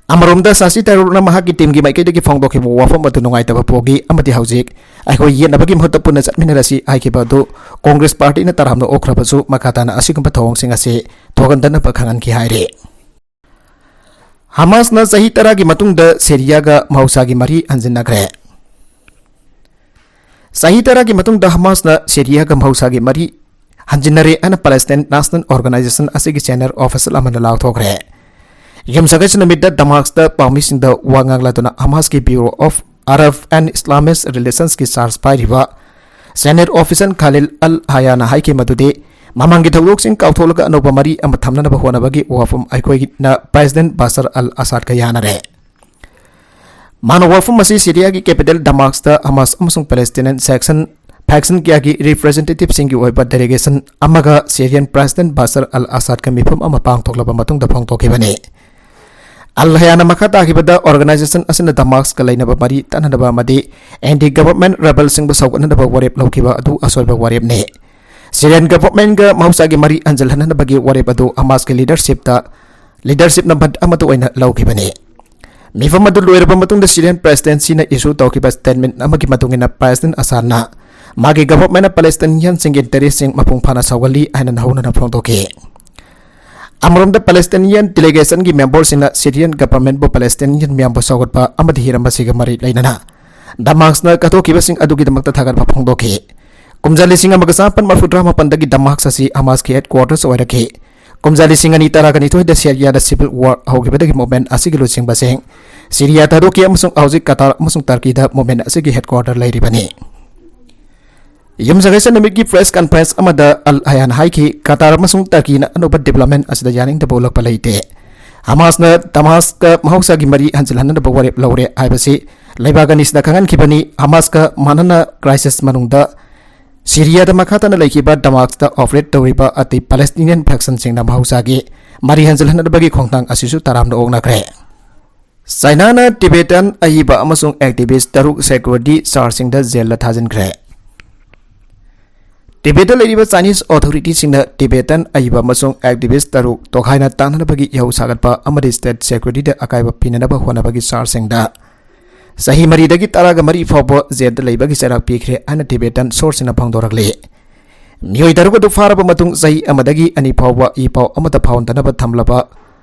ꯑꯃꯔꯣꯝꯗ ꯁꯥꯁꯤ ꯊꯔꯨꯔꯅ ꯃꯍꯥꯛꯀꯤ teamꯒꯤ ꯃꯥꯏꯀꯩꯗꯒꯤ ꯐꯣꯡꯗꯣꯛꯈꯤꯕ ꯋꯥꯐꯝ ꯑꯗꯨ ꯅꯨꯡꯉꯥꯏꯇꯕ ꯄꯣꯛꯏ ꯑꯃꯗꯤ ꯍꯧꯖꯤꯛ ꯑꯩꯈꯣꯏ ꯌꯦꯠꯅꯕꯒꯤ ꯃꯍꯨꯠꯇ ꯄꯨꯟꯅ ꯆꯠꯃꯤꯟꯅꯔꯁꯤ ꯍꯥꯏꯈꯤꯕ ꯑꯗꯨ Congress partyꯅ ꯇꯔꯥꯝꯅ ꯑꯣꯛꯈ꯭ꯔꯕꯁꯨ ꯃꯈꯥ ꯇꯥꯅ ꯑꯁꯤꯒꯨꯝꯕ ꯊꯧꯑꯣꯡꯁꯤꯡ ꯑꯁꯤ ꯊꯣꯛꯍꯟꯗꯅꯕ ꯈꯪꯍꯟꯈꯤ ꯍꯥꯏꯔꯤ꯫ ꯍꯃꯥꯁꯅ ꯆꯍꯤ ꯇꯔꯥꯒꯤ ꯃꯇꯨꯡꯗ ꯁꯤꯔꯤꯌꯥꯒ ꯃꯍꯧꯁꯥꯒꯤ ꯃꯔꯤ ꯍꯟꯖꯤꯟꯅꯈ꯭ꯔꯦ꯫ ꯆꯍꯤ ꯇꯔꯥꯒꯤ ꯃꯇꯨꯡꯗ ꯍꯃꯥꯁꯅ ꯁꯤꯔꯤꯌꯥꯒ ꯃꯍꯧꯁꯥꯒꯤ ꯃꯔꯤ ꯍꯟꯖꯤꯟꯅꯔꯦ ꯍꯥꯏꯅ Palestine National Organization ꯑꯁꯤꯒꯤ senior official ꯑꯃꯅ ꯂꯥꯎꯊꯣꯛꯈ꯭ꯔꯦ꯫ ꯌꯨꯝꯁꯀꯩꯁ ꯅꯨꯃꯤꯠꯇ ꯗꯃꯥꯁꯇ ꯄꯥꯎꯃꯤꯁꯤꯡꯗ ꯋꯥ ꯉꯥꯡꯂꯗꯨꯅ ꯍꯃꯥꯁꯀꯤ Bureau of Arab and Islamist Relationsꯀꯤ charge ꯄꯥꯏꯔꯤꯕ senior official ꯈꯥꯂꯤꯜ ꯑꯜ ꯍꯌꯥꯅ ꯍꯥꯏꯈꯤ ꯃꯗꯨꯗꯤ ꯃꯃꯥꯡꯒꯤ ꯊꯧꯗꯣꯛꯁꯤꯡ ꯀꯥꯎꯊꯣꯛꯂꯒ ꯑꯅꯧꯕ ꯃꯔꯤ ꯑꯃ ꯊꯝꯅꯅꯕ ꯍꯣꯠꯅꯕꯒꯤ ꯋꯥꯐꯝ ꯑꯩꯈꯣꯏꯅ President ꯕꯁꯔ ꯑꯜ ꯑꯁꯥꯗꯀ ꯌꯥꯅꯔꯦ꯫ ꯃꯥꯅ ꯋꯥꯐꯝ ꯑꯁꯤ ꯁꯤꯔꯤꯌꯥꯒꯤ capital ꯗꯃꯥꯁꯇ ꯍꯃꯥꯁ ꯑꯃꯁꯨꯡ Palestinian section faction ꯀꯌꯥꯒꯤ representativeꯁꯤꯡꯒꯤ ꯑꯣꯏꯕ delegation ꯑꯃꯒ Syrian President ꯕꯁꯔ ꯑꯜ ꯑꯁꯥꯗꯀ ꯃꯤꯐꯝ ꯑꯃ ꯄꯥꯡꯊꯣꯛꯂꯕ ꯃꯇꯨꯡꯗ ꯐꯣꯡꯗꯣꯛꯈꯤꯕꯅꯤ꯫ ꯑꯜ ꯍꯌꯥꯅ ꯃꯈꯥ ꯇꯥꯈꯤꯕꯗ organization ꯑꯁꯤꯅ ꯗꯃꯥꯁꯀ ꯂꯩꯅꯕ ꯃꯔꯤ ꯇꯠꯅꯅꯕ ꯑꯃꯗꯤ anti government rebelꯁꯤꯡꯕꯨ ꯁꯧꯒꯠꯅꯅꯕ ꯋꯥꯔꯦꯞ ꯂꯧꯈꯤꯕ ꯑꯗꯨ ꯑꯁꯣꯏꯕ ꯋꯥꯔꯦꯞꯅꯤ꯫ ꯁꯤꯔꯤꯌꯟ ꯒꯚꯔꯟꯃꯦꯟꯠꯀ ꯃꯍꯧꯁꯥꯒꯤ ꯃꯔꯤ ꯍꯟꯖꯤꯜꯍꯟꯅꯕꯒꯤ ꯋꯥꯔꯦꯞ ꯑꯗꯨ ꯍꯃꯥꯁꯀꯤ ꯂꯤꯗꯔꯁꯤꯞꯇ, ꯂꯤꯗꯔꯁꯤꯞꯅ ꯚꯠ ꯑꯃꯠꯇ ꯑꯣꯏꯅ ꯂꯧꯈꯤꯕꯅꯤ꯫ ꯃꯤꯐꯝ ꯑꯗꯨ ꯂꯣꯏꯔꯕ ꯃꯇꯨꯡꯗ ꯁꯤꯔꯤꯌꯟ ꯄ꯭ꯔꯦꯁꯤꯗꯦꯟꯁꯤꯅ ꯏꯁꯨ ꯇꯧꯈꯤꯕ ꯁ꯭ꯇꯦꯠꯃꯦꯟꯠ ꯑꯃꯒꯤ ꯃꯇꯨꯡ ꯏꯟꯅ ꯄ꯭ꯔꯦꯁꯤꯗꯦꯟꯠ ꯑꯁꯥꯗꯅ ꯃꯥꯒꯤ ꯒꯚꯔꯟꯃꯦꯟꯠꯅ ꯄꯦꯂꯦꯁꯇꯤꯅꯤꯌꯟꯁꯤꯡꯒꯤ ꯏꯟꯇꯔꯦꯁꯁꯤꯡ ꯃꯄꯨꯡ ꯐꯥꯅ ꯁꯧꯒꯠꯂꯤ ꯍꯥꯏꯅ ꯍꯧꯅꯅ ꯐꯣꯡꯗꯣꯛꯈꯤ꯫ ꯑꯃꯔꯣꯝꯗ ꯄꯦꯂꯦꯁꯇꯤꯅꯤꯌꯟ ꯗꯦꯂꯤꯒꯦꯁꯟꯒꯤ ꯃꯦꯝꯕꯔꯁꯤꯡꯅ ꯁꯤꯔꯤꯌꯟ ꯒꯚꯔꯟꯃꯦꯟꯠꯕꯨ ꯄꯦꯂꯦꯁꯇꯤꯅꯤꯌꯟ ꯃꯤꯌꯥꯝꯕꯨ ꯁꯧꯒꯠꯄ ꯑꯃꯗꯤ ꯍꯤꯔꯝ ꯑꯁꯤꯒ ꯃꯔꯤ ꯂꯩꯅꯅ ꯗꯃꯥꯁꯅ ꯀꯠꯊꯣꯛꯈꯤꯕꯁꯤꯡ ꯑꯗꯨꯒꯤꯗꯃꯛꯇ ꯊꯥꯒꯠꯄ ꯐꯣꯡꯗꯣꯛꯈꯤ꯫ ꯀꯨꯝꯖꯥ ꯂꯤꯁꯤꯡ ꯑꯃꯒ ꯆꯥꯃꯥꯄꯟ ꯃꯔꯐꯨꯇꯔꯥ ꯃꯥꯄꯟꯗꯒꯤ ꯗꯃꯥꯁ ꯑꯁꯤ ꯍꯃꯥꯁꯀꯤ ꯍꯦꯗꯀ꯭ꯋꯥꯇꯔꯁ ꯑꯣꯏꯔꯛꯈꯤ꯫ ꯀꯨꯝꯖꯥ ꯂꯤꯁꯤꯡ ꯑꯅꯤ ꯇꯔꯥꯒ ꯅꯤꯊꯣꯏꯗ ꯁꯤꯔꯤꯌꯥꯗ ꯁꯤꯚꯤꯜ ꯋꯥꯔ ꯍꯧꯈꯤꯕꯗꯒꯤ ꯃꯨꯚꯃꯦꯟꯠ ꯑꯁꯤꯒꯤ ꯂꯨꯆꯤꯡꯕꯁꯤꯡ ꯁꯤꯔꯤꯌꯥ ꯊꯥꯗꯣꯛꯈꯤ ꯑꯃꯁꯨꯡ ꯍꯧꯖꯤꯛ ꯀꯇꯥꯔ ꯑꯃꯁꯨꯡ ꯇꯔꯀꯤꯗ ꯃꯨꯚꯃꯦꯟꯠ ꯑꯁꯤꯒꯤ ꯍꯦꯗꯀ꯭ꯋꯥꯇꯔ ꯂꯩꯔꯤꯕꯅꯤ꯫ ꯌꯨꯝꯁꯀꯩꯁ ꯅꯨꯃꯤꯠꯀꯤ ꯄ꯭ꯔꯦꯁ ꯀꯟꯐꯔꯦꯟꯁ ꯑꯃꯗ ꯑꯜ ꯍꯌꯥꯟ ꯍꯥꯏꯈꯤ, ꯀꯇꯥꯔ ꯑꯃꯁꯨꯡ ꯇꯔꯀꯤꯅ ꯑꯅꯧꯕ ꯗꯤꯕꯦꯂꯞꯃꯦꯟꯠ ꯑꯁꯤꯗ ꯌꯥꯅꯤꯡꯗꯕ ꯎꯠꯂꯛꯄ ꯂꯩꯇꯦ꯫ ꯍꯃꯥꯁꯅ ꯗꯃꯥꯁꯀ ꯃꯍꯧꯁꯥꯒꯤ ꯃꯔꯤ ꯍꯟꯖꯤꯜꯍꯟꯅꯕ ꯋꯥꯔꯦꯞ ꯂꯧꯔꯦ ꯍꯥꯏꯕꯁꯤ ꯂꯩꯕꯥꯛ ꯑꯅꯤꯁꯤꯗ ꯈꯪꯍꯟꯈꯤꯕꯅꯤ꯫ ꯍꯃꯥꯁꯀ ꯃꯥꯟꯅꯅ ꯀ꯭ꯔꯥꯏꯁꯤꯁ ꯃꯅꯨꯡꯗ ꯁꯤꯔꯤꯌꯥꯗ ꯃꯈꯥ ꯇꯥꯅ ꯂꯩꯈꯤꯕ ꯗꯃꯥꯁꯇ ꯑꯣꯄꯔꯦꯠ ꯇꯧꯔꯤꯕ ꯑꯇꯩ ꯄꯦꯂꯦꯁꯇꯤꯅꯤꯌꯟ ꯐꯦꯛꯁꯟꯁꯤꯡꯅ ꯃꯍꯧꯁꯥꯒꯤ ꯃꯔꯤ ꯍꯟꯖꯤꯜꯍꯟꯅꯕꯒꯤ ꯈꯣꯡꯊꯥꯡ ꯑꯁꯤꯁꯨ ꯇꯔꯥꯝꯅ ꯑꯣꯛꯅꯈ꯭ꯔꯦ꯫ ꯆꯥꯏꯅꯥꯅ ꯇꯤꯕꯦꯇꯟ ꯑꯏꯕ ꯑꯃꯁꯨꯡ ꯑꯦꯛꯇꯤꯚꯤꯁ ꯇꯔꯨꯛ ꯁꯦꯀ꯭ꯌꯨꯔꯤꯇꯤ ꯆꯥꯔꯖꯁꯤꯡꯗ ꯖꯦꯜꯗ ꯊꯥꯖꯤꯟꯈ꯭ꯔꯦ꯫ ꯇꯤꯕꯦꯠꯇ ꯂꯩꯔꯤꯕ ꯆꯥꯏꯅꯤꯁ ꯑꯣꯊꯣꯔꯤꯇꯤꯁꯤꯡꯅ ꯇꯤꯕꯦꯇꯟ ꯑꯏꯕ ꯑꯃꯁꯨꯡ ꯑꯦꯛꯇꯤꯚꯤꯁ ꯇꯔꯨꯛ ꯇꯣꯈꯥꯏꯅ ꯇꯥꯟꯅꯅꯕꯒꯤ ꯏꯍꯧ ꯁꯥꯒꯠꯄ ꯑꯃꯗꯤ ꯁ꯭ꯇꯦꯠ ꯁꯦꯀ꯭ꯌꯨꯔꯤꯇꯤꯗ ꯑꯀꯥꯏꯕ ꯄꯤꯅꯅꯕ ꯍꯣꯠꯅꯕꯒꯤ ꯆꯥꯔꯖꯁꯤꯡꯗ ꯆꯍꯤ ꯃꯔꯤꯗꯒꯤ ꯇꯔꯥꯒ ꯃꯔꯤ ꯐꯥꯎꯕ ꯖꯦꯜꯗ ꯂꯩꯕꯒꯤ ꯆꯩꯔꯥꯛ ꯄꯤꯈ꯭ꯔꯦ ꯍꯥꯏꯅ ꯇꯤꯕꯦꯇꯟ ꯁꯣꯔꯁꯁꯤꯡꯅ ꯐꯣꯡꯗꯣꯔꯛꯂꯤ꯫ ꯃꯤꯑꯣꯏ ꯇꯔꯨꯛ ꯑꯗꯨ ꯐꯥꯔꯕ ꯃꯇꯨꯡ ꯆꯍꯤ ꯑꯃꯗꯒꯤ ꯑꯅꯤ ꯐꯥꯎꯕ ꯏ ꯄꯥꯎ ꯑꯃꯠꯇ ꯐꯥꯎꯍꯟꯗꯅꯕ ꯊꯝꯂꯕ,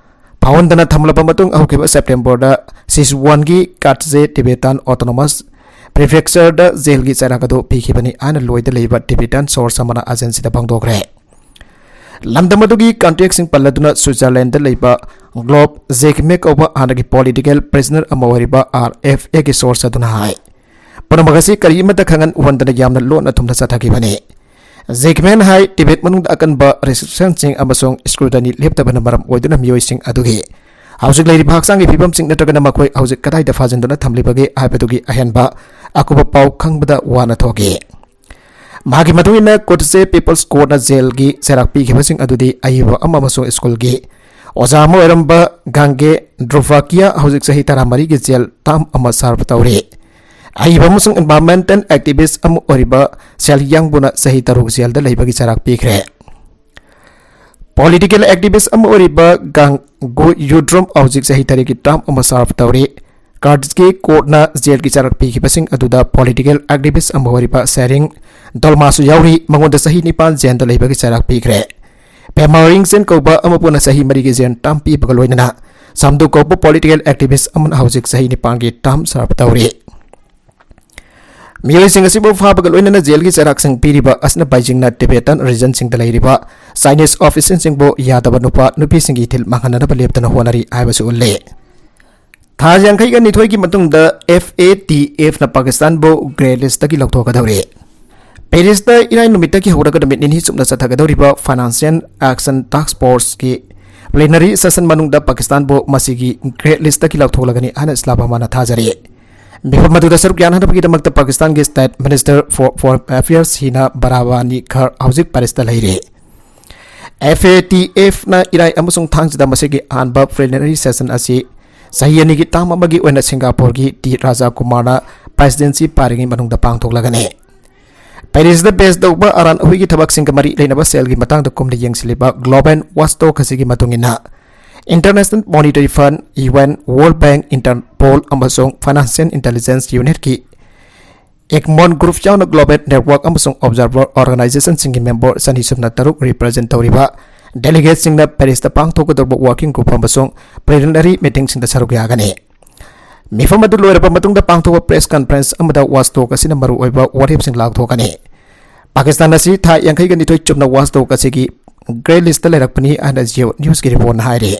ꯐꯥꯎꯍꯟꯗꯅ ꯊꯝꯂꯕ ꯃꯇꯨꯡ ꯍꯧꯈꯤꯕ ꯁꯦꯞꯇꯦꯝꯕꯔꯗ ꯁꯤꯁꯋꯥꯟꯒꯤ ꯀꯥꯠꯖꯦ ꯇꯤꯕꯦꯇꯥꯟ ꯑꯣꯇꯣꯅꯣꯃꯁ ꯄ꯭ꯔꯤꯐꯦꯛꯆꯔꯗ ꯖꯦꯜꯒꯤ ꯆꯩꯔꯥꯛ ꯑꯗꯨ ꯄꯤꯈꯤꯕꯅꯤ ꯍꯥꯏꯅ ꯂꯣꯏꯗ ꯂꯩꯕ ꯇꯤꯕꯦꯇꯥꯟ ꯁꯣꯔꯁ ꯑꯃꯅ ꯑꯦꯖꯦꯟꯁꯤꯗ ꯐꯣꯡꯗꯣꯛꯈ꯭ꯔꯦ꯫ ꯂꯝꯗꯝ ꯑꯗꯨꯒꯤ ꯀꯟꯇꯦꯛꯁꯤꯡ ꯄꯜꯂꯗꯨꯅ ꯁ꯭ꯋꯤꯠꯖꯔꯂꯦꯟꯗ ꯂꯩꯕ ꯒ꯭ꯂꯣꯕ ꯖꯦꯛꯃꯦ ꯀꯧꯕ ꯍꯥꯟꯅꯒꯤ ꯄꯣꯂꯤꯇꯤꯀꯦꯜ ꯄ꯭ꯔꯤꯖꯅꯔ ꯑꯃ ꯑꯣꯏꯔꯤꯕ ꯑꯥꯔ ꯑꯦꯐ ꯑꯦꯒꯤ ꯁꯣꯔꯁ ꯑꯗꯨꯅ ꯍꯥꯏ, ꯄꯨꯝꯅꯃꯛ ꯑꯁꯤ ꯀꯔꯤꯃꯠꯇ ꯈꯪꯍꯟ ꯎꯍꯟꯗꯅ ꯌꯥꯝꯅ ꯂꯣꯟꯅ ꯊꯨꯝꯅ ꯆꯠꯊꯈꯤꯕꯅꯤ꯫ ꯖꯦꯛꯃꯦꯟ ꯍꯥꯏ, ꯇꯤꯕꯦꯠ ꯃꯅꯨꯡꯗ ꯑꯀꯟꯕ ꯔꯤꯁꯇ꯭ꯔꯤꯛꯁꯟꯁꯤꯡ ꯑꯃꯁꯨꯡ ꯁ꯭ꯀ꯭ꯔꯨꯇꯅꯤ ꯂꯦꯞꯇꯕꯅ ꯃꯔꯝ ꯑꯣꯏꯗꯨꯅ ꯃꯤꯑꯣꯏꯁꯤꯡ ꯑꯗꯨꯒꯤ ꯍꯧꯖꯤꯛ ꯂꯩꯔꯤꯕ ꯍꯛꯆꯥꯡꯒꯤ ꯐꯤꯕꯝꯁꯤꯡ ꯅꯠꯇ꯭ꯔꯒꯅ ꯃꯈꯣꯏ ꯍꯧꯖꯤꯛ ꯀꯗꯥꯏꯗ ꯐꯥꯖꯤꯟꯗꯨꯅ ꯊꯝꯂꯤꯕꯒꯦ ꯍꯥꯏꯕꯗꯨꯒꯤ ꯑꯍꯦꯟꯕ ꯑꯀꯨꯞꯄ ꯄꯥꯎ ꯈꯪꯕꯗ ꯋꯥꯅ ꯊꯣꯛꯏ꯫ ꯃꯍꯥꯛꯀꯤ ꯃꯇꯨꯡ ꯏꯟꯅ ꯀꯣꯇꯁꯦ ꯄꯤꯄꯜꯁ ꯀꯣꯔꯠꯅ ꯖꯦꯜꯒꯤ ꯆꯩꯔꯥꯛ ꯄꯤꯈꯤꯕꯁꯤꯡ ꯑꯗꯨꯗꯤ ꯑꯏꯕ ꯑꯃ ꯑꯃꯁꯨꯡ ꯁ꯭ꯀꯨꯜꯒꯤ ꯑꯣꯖꯥ ꯑꯃ ꯑꯣꯏꯔꯝꯕ ꯒꯥꯡꯒꯦ ꯗ꯭ꯔꯣꯐꯥꯀꯤꯌꯥ ꯍꯧꯖꯤꯛ ꯆꯍꯤ ꯇꯔꯥꯃꯔꯤꯒꯤ ꯖꯦꯜ ꯇꯥꯝ ꯑꯃ ꯁꯥꯔꯚ ꯇꯧꯔꯤ꯫ ꯑꯍꯩꯕ ꯑꯃꯁꯨꯡ environmental activist ꯑꯃ ꯑꯣꯏꯔꯤꯕ ꯁꯦꯜ ꯌꯥꯡꯕꯨꯅ ꯆꯍꯤ ꯇꯔꯨꯛ ꯖꯦꯜꯗ ꯂꯩꯕꯒꯤ ꯆꯩꯔꯥꯛ ꯄꯤꯈ꯭ꯔꯦ꯫ Political activist ꯑꯃ ꯑꯣꯏꯔꯤꯕ ꯒꯥꯡꯒꯨ ꯌꯨꯗ꯭ꯔꯨꯝ ꯍꯧꯖꯤꯛ ꯆꯍꯤ ꯇꯔꯦꯠꯀꯤ term ꯑꯃ serve ꯇꯧꯔꯤ꯫ ꯀꯥꯔꯗꯤꯁꯀꯤ ꯀꯣꯔꯠꯅ ꯖꯦꯜꯒꯤ ꯆꯩꯔꯥꯛ ꯄꯤꯈꯤꯕꯁꯤꯡ ꯑꯗꯨꯗ political activist ꯑꯃ ꯑꯣꯏꯔꯤꯕ ꯁꯦꯔꯤꯡ ꯗꯣꯜꯃꯥꯁꯨ ꯌꯥꯎꯔꯤ꯫ ꯃꯉꯣꯟꯗ ꯆꯍꯤ ꯅꯤꯄꯥꯟ ꯖꯦꯜꯗ ꯂꯩꯕꯒꯤ ꯆꯩꯔꯥꯛ ꯄꯤꯈ꯭ꯔꯦ꯫ ꯄꯦꯃꯥ ꯔꯤꯡꯆꯦꯟ ꯀꯧꯕ ꯑꯃꯕꯨꯅ ꯆꯍꯤ ꯃꯔꯤꯒꯤ ꯖꯦꯜ term ꯄꯤꯕꯒ ꯂꯣꯏꯅꯅ ꯁꯥꯝꯗꯨ ꯀꯧꯕ political activist ꯑꯃꯅ ꯍꯧꯖꯤꯛ ꯆꯍꯤ ꯅꯤꯄꯥꯟꯒꯤ term serve ꯇꯧꯔꯤ꯫ ꯃꯤꯑꯣꯏꯁꯤꯡ ꯑꯁꯤꯕꯨ ꯐꯥꯕꯒ ꯂꯣꯏꯅꯅ ꯖꯦꯜꯒꯤ ꯆꯩꯔꯥꯛꯁꯤꯡ ꯄꯤꯔꯤꯕ ꯑꯁꯤꯅ ꯕꯩꯖꯤꯡꯅ Tibetan regionꯁꯤꯡꯗ ꯂꯩꯔꯤꯕ Chinese officialꯁꯤꯡꯕꯨ ꯌꯥꯗꯕ ꯅꯨꯄꯥ ꯅꯨꯄꯤꯁꯤꯡꯒꯤ ꯏꯊꯤꯜ ꯃꯥꯡꯍꯟꯅꯅꯕ ꯂꯦꯞꯇꯅ ꯍꯣꯠꯅꯔꯤ ꯍꯥꯏꯕꯁꯨ ꯎꯠꯂꯤ꯫ ꯊꯥ ꯌꯥꯡꯈꯩꯒ ꯅꯤꯊꯣꯏꯒꯤ ꯃꯇꯨꯡꯗ FATFꯅ ꯄꯥꯀꯤꯁꯇꯥꯟꯕꯨ grey listꯇꯒꯤ ꯂꯧꯊꯣꯛꯀꯗꯧꯔꯤ꯫ ꯄꯦꯔꯤꯁꯇ ꯏꯔꯥꯏ ꯅꯨꯃꯤꯠꯇꯒꯤ ꯍꯧꯔꯒ ꯅꯨꯃꯤꯠ ꯅꯤꯅꯤ ꯆꯨꯞꯅ ꯆꯠꯊꯒꯗꯧꯔꯤꯕ Financial Action Task Forceꯀꯤ plenary session ꯃꯅꯨꯡꯗ ꯄꯥꯀꯤꯁꯇꯥꯟꯕꯨ ꯃꯁꯤꯒꯤ grey listꯇꯒꯤ ꯂꯧꯊꯣꯛꯂꯒꯅꯤ ꯍꯥꯏꯅ ꯏꯁꯂꯥꯃꯥꯕꯥꯗꯅ ꯊꯥꯖꯔꯤ꯫ ꯃꯤꯐꯝ ꯑꯗꯨꯗ ꯁꯔꯨꯛ ꯌꯥꯅꯅꯕꯒꯤꯗꯃꯛꯇ ꯄꯥꯀꯤꯁꯇꯥꯟꯒꯤ State Minister for Foreign Affairs ꯍꯤꯅꯥ ꯕꯔꯥꯕꯥꯅꯤ ꯈꯔ ꯍꯧꯖꯤꯛ ꯄꯦꯔꯤꯁꯇ ꯂꯩꯔꯤ꯫ FATFꯅ ꯏꯔꯥꯏ ꯑꯃꯁꯨꯡ ꯊꯥꯡꯖꯗ ꯃꯁꯤꯒꯤ ꯑꯍꯥꯟꯕ plenary session ꯑꯁꯤ ꯆꯍꯤ ꯑꯅꯤꯒꯤ term ꯑꯃꯒꯤ ꯑꯣꯏꯅ ꯁꯤꯡꯒꯥꯄꯨꯔꯒꯤ ꯇꯤ ꯔꯥꯖꯥ ꯀꯨꯃꯥꯔꯅ presidency ꯄꯥꯏꯔꯤꯉꯩ ꯃꯅꯨꯡꯗ ꯄꯥꯡꯊꯣꯛꯂꯒꯅꯤ꯫ ꯄꯦꯔꯤꯁꯇ base ꯇꯧꯕ ꯑꯔꯥꯟ ꯑꯍꯨꯏꯒꯤ ꯊꯕꯛꯁꯤꯡꯒ ꯃꯔꯤ ꯂꯩꯅꯕ ꯁꯦꯜꯒꯤ ꯃꯇꯥꯡꯗ ꯀꯨꯝꯅ ꯌꯦꯡꯁꯤꯜꯂꯤꯕ Global Watchdog ꯑꯁꯤꯒꯤ ꯃꯇꯨꯡ ꯏꯟꯅ, International Monetary Fund, UN, World Bank, Interpol ꯑꯃꯁꯨꯡ Financial Intelligence Unitꯀꯤ Egmont Group ꯌꯥꯎꯅ global network ꯑꯃꯁꯨꯡ observer organizationꯁꯤꯡꯒꯤ member ꯆꯅꯤ ꯁꯨꯞꯅ ꯇꯔꯨꯛ represent ꯇꯧꯔꯤꯕ delegateꯁꯤꯡꯅ ꯄꯦꯔꯤꯁꯇ ꯄꯥꯡꯊꯣꯛꯀꯗꯧꯔꯤꯕ working group ꯑꯃꯁꯨꯡ plenary meetingꯁꯤꯡꯗ ꯁꯔꯨꯛ ꯌꯥꯒꯅꯤ꯫ ꯃꯤꯐꯝ ꯑꯗꯨ ꯂꯣꯏꯔꯕ ꯃꯇꯨꯡꯗ ꯄꯥꯡꯊꯣꯛꯄ press conference ꯑꯃꯗ Watchdog ꯑꯁꯤꯅ ꯃꯔꯨꯑꯣꯏꯕ ꯋꯥꯔꯦꯞꯁꯤꯡ ꯂꯥꯎꯊꯣꯛꯀꯅꯤ꯫ ꯄꯥꯀꯤꯁꯇꯥꯟ ꯑꯁꯤ ꯊꯥ ꯌꯥꯡꯈꯩꯒ ꯅꯤꯊꯣꯏ ꯆꯨꯞꯅ Watchdog ꯑꯁꯤꯒꯤ grey listꯇ ꯂꯩꯔꯛꯄꯅꯤ ꯍꯥꯏꯅ Geo Newsꯀꯤ reportꯅ ꯍꯥꯏꯔꯤ꯫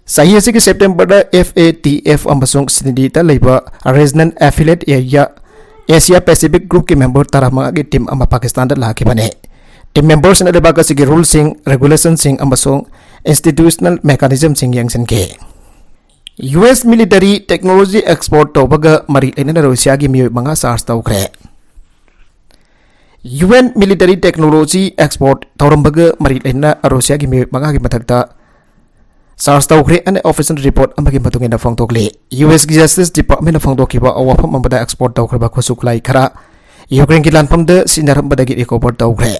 ꯆꯍꯤ ꯑꯁꯤꯒꯤ Septemberꯗ FATF ꯑꯃꯁꯨꯡ ꯁꯤꯗꯅꯤꯗ ꯂꯩꯕ regional affiliate area Asia Pacific Groupꯀꯤ member ꯇꯔꯥꯃꯉꯥꯒꯤ team ꯑꯃ ꯄꯥꯀꯤꯁꯇꯥꯟꯗ ꯂꯥꯛꯈꯤꯕꯅꯤ꯫ Team memberꯁꯤꯡꯅ ꯂꯩꯕꯥꯛ ꯑꯁꯤꯒꯤ ruleꯁꯤꯡ, regulationꯁꯤꯡ ꯑꯃꯁꯨꯡ institutional mechanismꯁꯤꯡ ꯌꯦꯡꯁꯤꯟꯈꯤ꯫ US military technology export ꯇꯧꯕꯒ ꯃꯔꯤ ꯂꯩꯅꯅ ꯔꯨꯁꯤꯌꯥꯒꯤ ꯃꯤꯑꯣꯏ ꯃꯉꯥ charge ꯇꯧꯈ꯭ꯔꯦ꯫ UN military technology export ꯇꯧꯔꯝꯕꯒ ꯃꯔꯤ ꯂꯩꯅꯅ ꯔꯨꯁꯤꯌꯥꯒꯤ ꯃꯤꯑꯣꯏ ꯃꯉꯥꯒꯤ ꯃꯊꯛꯇ ꯆꯥꯔꯖ ꯇꯧꯈ꯭ꯔꯦ ꯑꯅ ꯑꯣꯐꯤꯁꯤꯌꯦꯜ ꯔꯤꯄꯣꯔꯠ ꯑꯃꯒꯤ ꯃꯇꯨꯡ ꯏꯟꯅ ꯐꯣꯡꯗꯣꯛꯂꯤ꯫ ꯌꯨ ꯑꯦꯁꯀꯤ ꯖꯁꯇꯤꯁ ꯗꯤꯄꯥꯔꯠꯃꯦꯟꯅ ꯐꯣꯡꯗꯣꯛꯈꯤꯕ ꯋꯥꯐꯝ ꯑꯃꯗ ꯑꯦꯛꯁꯄꯣꯔꯠ ꯇꯧꯈ꯭ꯔꯕ ꯈꯨꯠꯁꯨ ꯈꯨꯠꯂꯥꯏ ꯈꯔ ꯌꯨꯀ꯭ꯔꯦꯟꯒꯤ ꯂꯥꯟꯐꯝꯗ ꯁꯤꯖꯤꯟꯅꯔꯝꯕꯗꯒꯤ ꯔꯤꯀꯣꯚꯔ ꯇꯧꯈ꯭ꯔꯦ꯫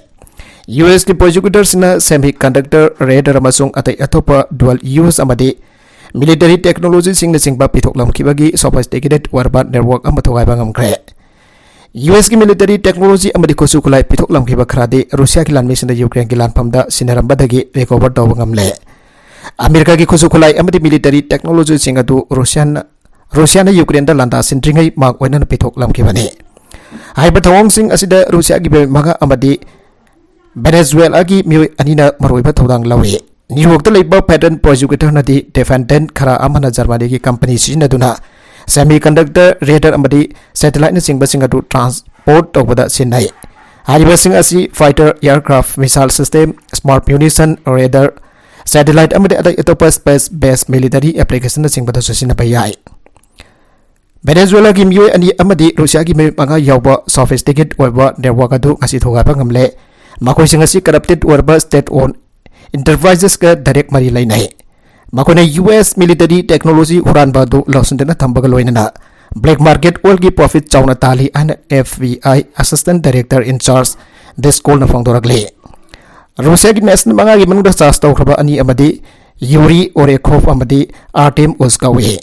ꯌꯨ ꯑꯦꯁꯀꯤ ꯄ꯭ꯔꯣꯁꯤꯀ꯭ꯌꯨꯇꯔꯁꯤꯡꯅ semiconductor, radar ꯑꯃꯁꯨꯡ ꯑꯇꯩ ꯑꯇꯣꯞꯄ dual use ꯑꯃꯗꯤ military technologyꯁꯤꯡꯅꯆꯤꯡꯕ ꯄꯤꯊꯣꯛꯂꯝꯈꯤꯕꯒꯤ sophisticated ꯑꯣꯏꯔꯕ network ꯑꯃ ꯊꯨꯒꯥꯏꯕ ꯉꯝꯈ꯭ꯔꯦ꯫ ꯌꯨ ꯑꯦꯁꯀꯤ military technology ꯑꯃꯗꯤ ꯈꯨꯠꯁꯨ ꯈꯨꯠꯂꯥꯏ ꯄꯤꯊꯣꯛꯂꯝꯈꯤꯕ ꯈꯔꯗꯤ ꯔꯨꯁꯤꯌꯥꯒꯤ ꯂꯥꯟꯃꯤꯁꯤꯡꯅ ꯌꯨꯀ꯭ꯔꯦꯟꯒꯤ ꯂꯥꯟꯐꯝꯗ ꯁꯤꯟꯅꯔꯝꯕꯗꯒꯤ ꯔꯤꯀꯣꯚꯔ ꯇꯧꯕ ꯉꯝꯂꯦ꯫ ꯑꯃꯦꯔꯤꯀꯥꯒꯤ ꯈꯨꯠꯁꯨ ꯈꯨꯠꯂꯥꯏ ꯑꯃꯗꯤ military technologyꯁꯤꯡ ꯑꯗꯨ ꯔꯨꯁꯤꯌꯥꯅ, ꯔꯨꯁꯤꯌꯥꯅ ꯌꯨꯀ꯭ꯔꯦꯟꯗ ꯂꯥꯟꯗꯥꯁꯤꯟꯗ꯭ꯔꯤꯉꯩ ꯃꯥꯡ ꯑꯣꯏꯅꯅ ꯄꯤꯊꯣꯛꯂꯝꯈꯤꯕꯅꯤ꯫ ꯍꯥꯏꯔꯤꯕ ꯊꯧꯑꯣꯡꯁꯤꯡ ꯑꯁꯤꯗ ꯔꯨꯁꯤꯌꯥꯒꯤ ꯃꯤꯑꯣꯏ ꯃꯉꯥ ꯑꯃꯗꯤ ꯚꯦꯅꯦꯖꯨꯋꯦꯂꯥꯒꯤ ꯃꯤꯑꯣꯏ ꯑꯅꯤꯅ ꯃꯔꯨꯑꯣꯏꯕ ꯊꯧꯗꯥꯡ ꯂꯧꯔꯤ꯫ ꯅ꯭ꯌꯨꯌꯣꯔꯛꯇ ꯂꯩꯕ ꯐꯦꯗꯔꯦꯜ ꯄ꯭ꯔꯣꯁꯤꯀ꯭ꯌꯨꯇꯔꯅꯗꯤ ꯗꯤꯐꯦꯟꯗꯦꯟꯠ ꯈꯔ ꯑꯃꯅ ꯖꯔꯃꯅꯤꯒꯤ ꯀꯝꯄꯅꯤ ꯁꯤꯖꯤꯟꯅꯗꯨꯅ semiconductor, radar ꯑꯃꯗꯤ satelliteꯅꯆꯤꯡꯕꯁꯤꯡ ꯑꯗꯨ transport ꯇꯧꯕꯗ ꯁꯤꯖꯤꯟꯅꯩ꯫ ꯍꯥꯏꯔꯤꯕꯁꯤꯡ ꯑꯁꯤ fighter aircraft, missile system, smart munition, radar, satellite ꯑꯃꯗꯤ ꯑꯇꯩ ꯑꯇꯣꯞꯄ space based military applicationꯅꯆꯤꯡꯕꯗꯁꯨ ꯁꯤꯖꯤꯟꯅꯕ ꯌꯥꯏ꯫ ꯚꯦꯅꯦꯖꯨꯋꯦꯂꯥꯒꯤ ꯃꯤꯑꯣꯏ ꯑꯅꯤ ꯑꯃꯗꯤ ꯔꯨꯁꯤꯌꯥꯒꯤ ꯃꯤꯑꯣꯏ ꯃꯉꯥ ꯌꯥꯎꯕ sophisticated ꯑꯣꯏꯕ network ꯑꯗꯨ ꯉꯁꯤ ꯊꯨꯒꯥꯏꯕ ꯉꯝꯂꯦ꯫ ꯃꯈꯣꯏꯁꯤꯡ ꯑꯁꯤ corrupted ꯑꯣꯏꯔꯕ state owned enterpriseska direct ꯃꯔꯤ ꯂꯩꯅꯩ꯫ ꯃꯈꯣꯏꯅ ꯌꯨ ꯑꯦꯁ military technology ꯍꯨꯔꯥꯟꯕ ꯑꯗꯨ ꯂꯧꯁꯤꯟꯗꯨꯅ ꯊꯝꯕꯒ ꯂꯣꯏꯅꯅ black market oilꯒꯤ profit ꯆꯥꯎꯅ ꯇꯥꯜꯂꯤ ꯍꯥꯏꯅ F B I assistant director in charge ꯗꯤꯁꯀꯣꯜꯅ ꯐꯣꯡꯗꯣꯔꯛꯂꯤ꯫ ꯔꯨꯁꯤꯌꯥꯒꯤ national ꯃꯉꯥꯒꯤ ꯃꯅꯨꯡꯗ ꯆꯥꯔꯖ ꯇꯧꯈ꯭ꯔꯕ ꯑꯅꯤ ꯑꯃꯗꯤ ꯌꯨꯔꯤ ꯑꯣꯔꯦꯈꯣꯚ ꯑꯃꯗꯤ ꯑꯥꯔꯇꯦꯝ ꯎꯁ ꯀꯧꯏ꯫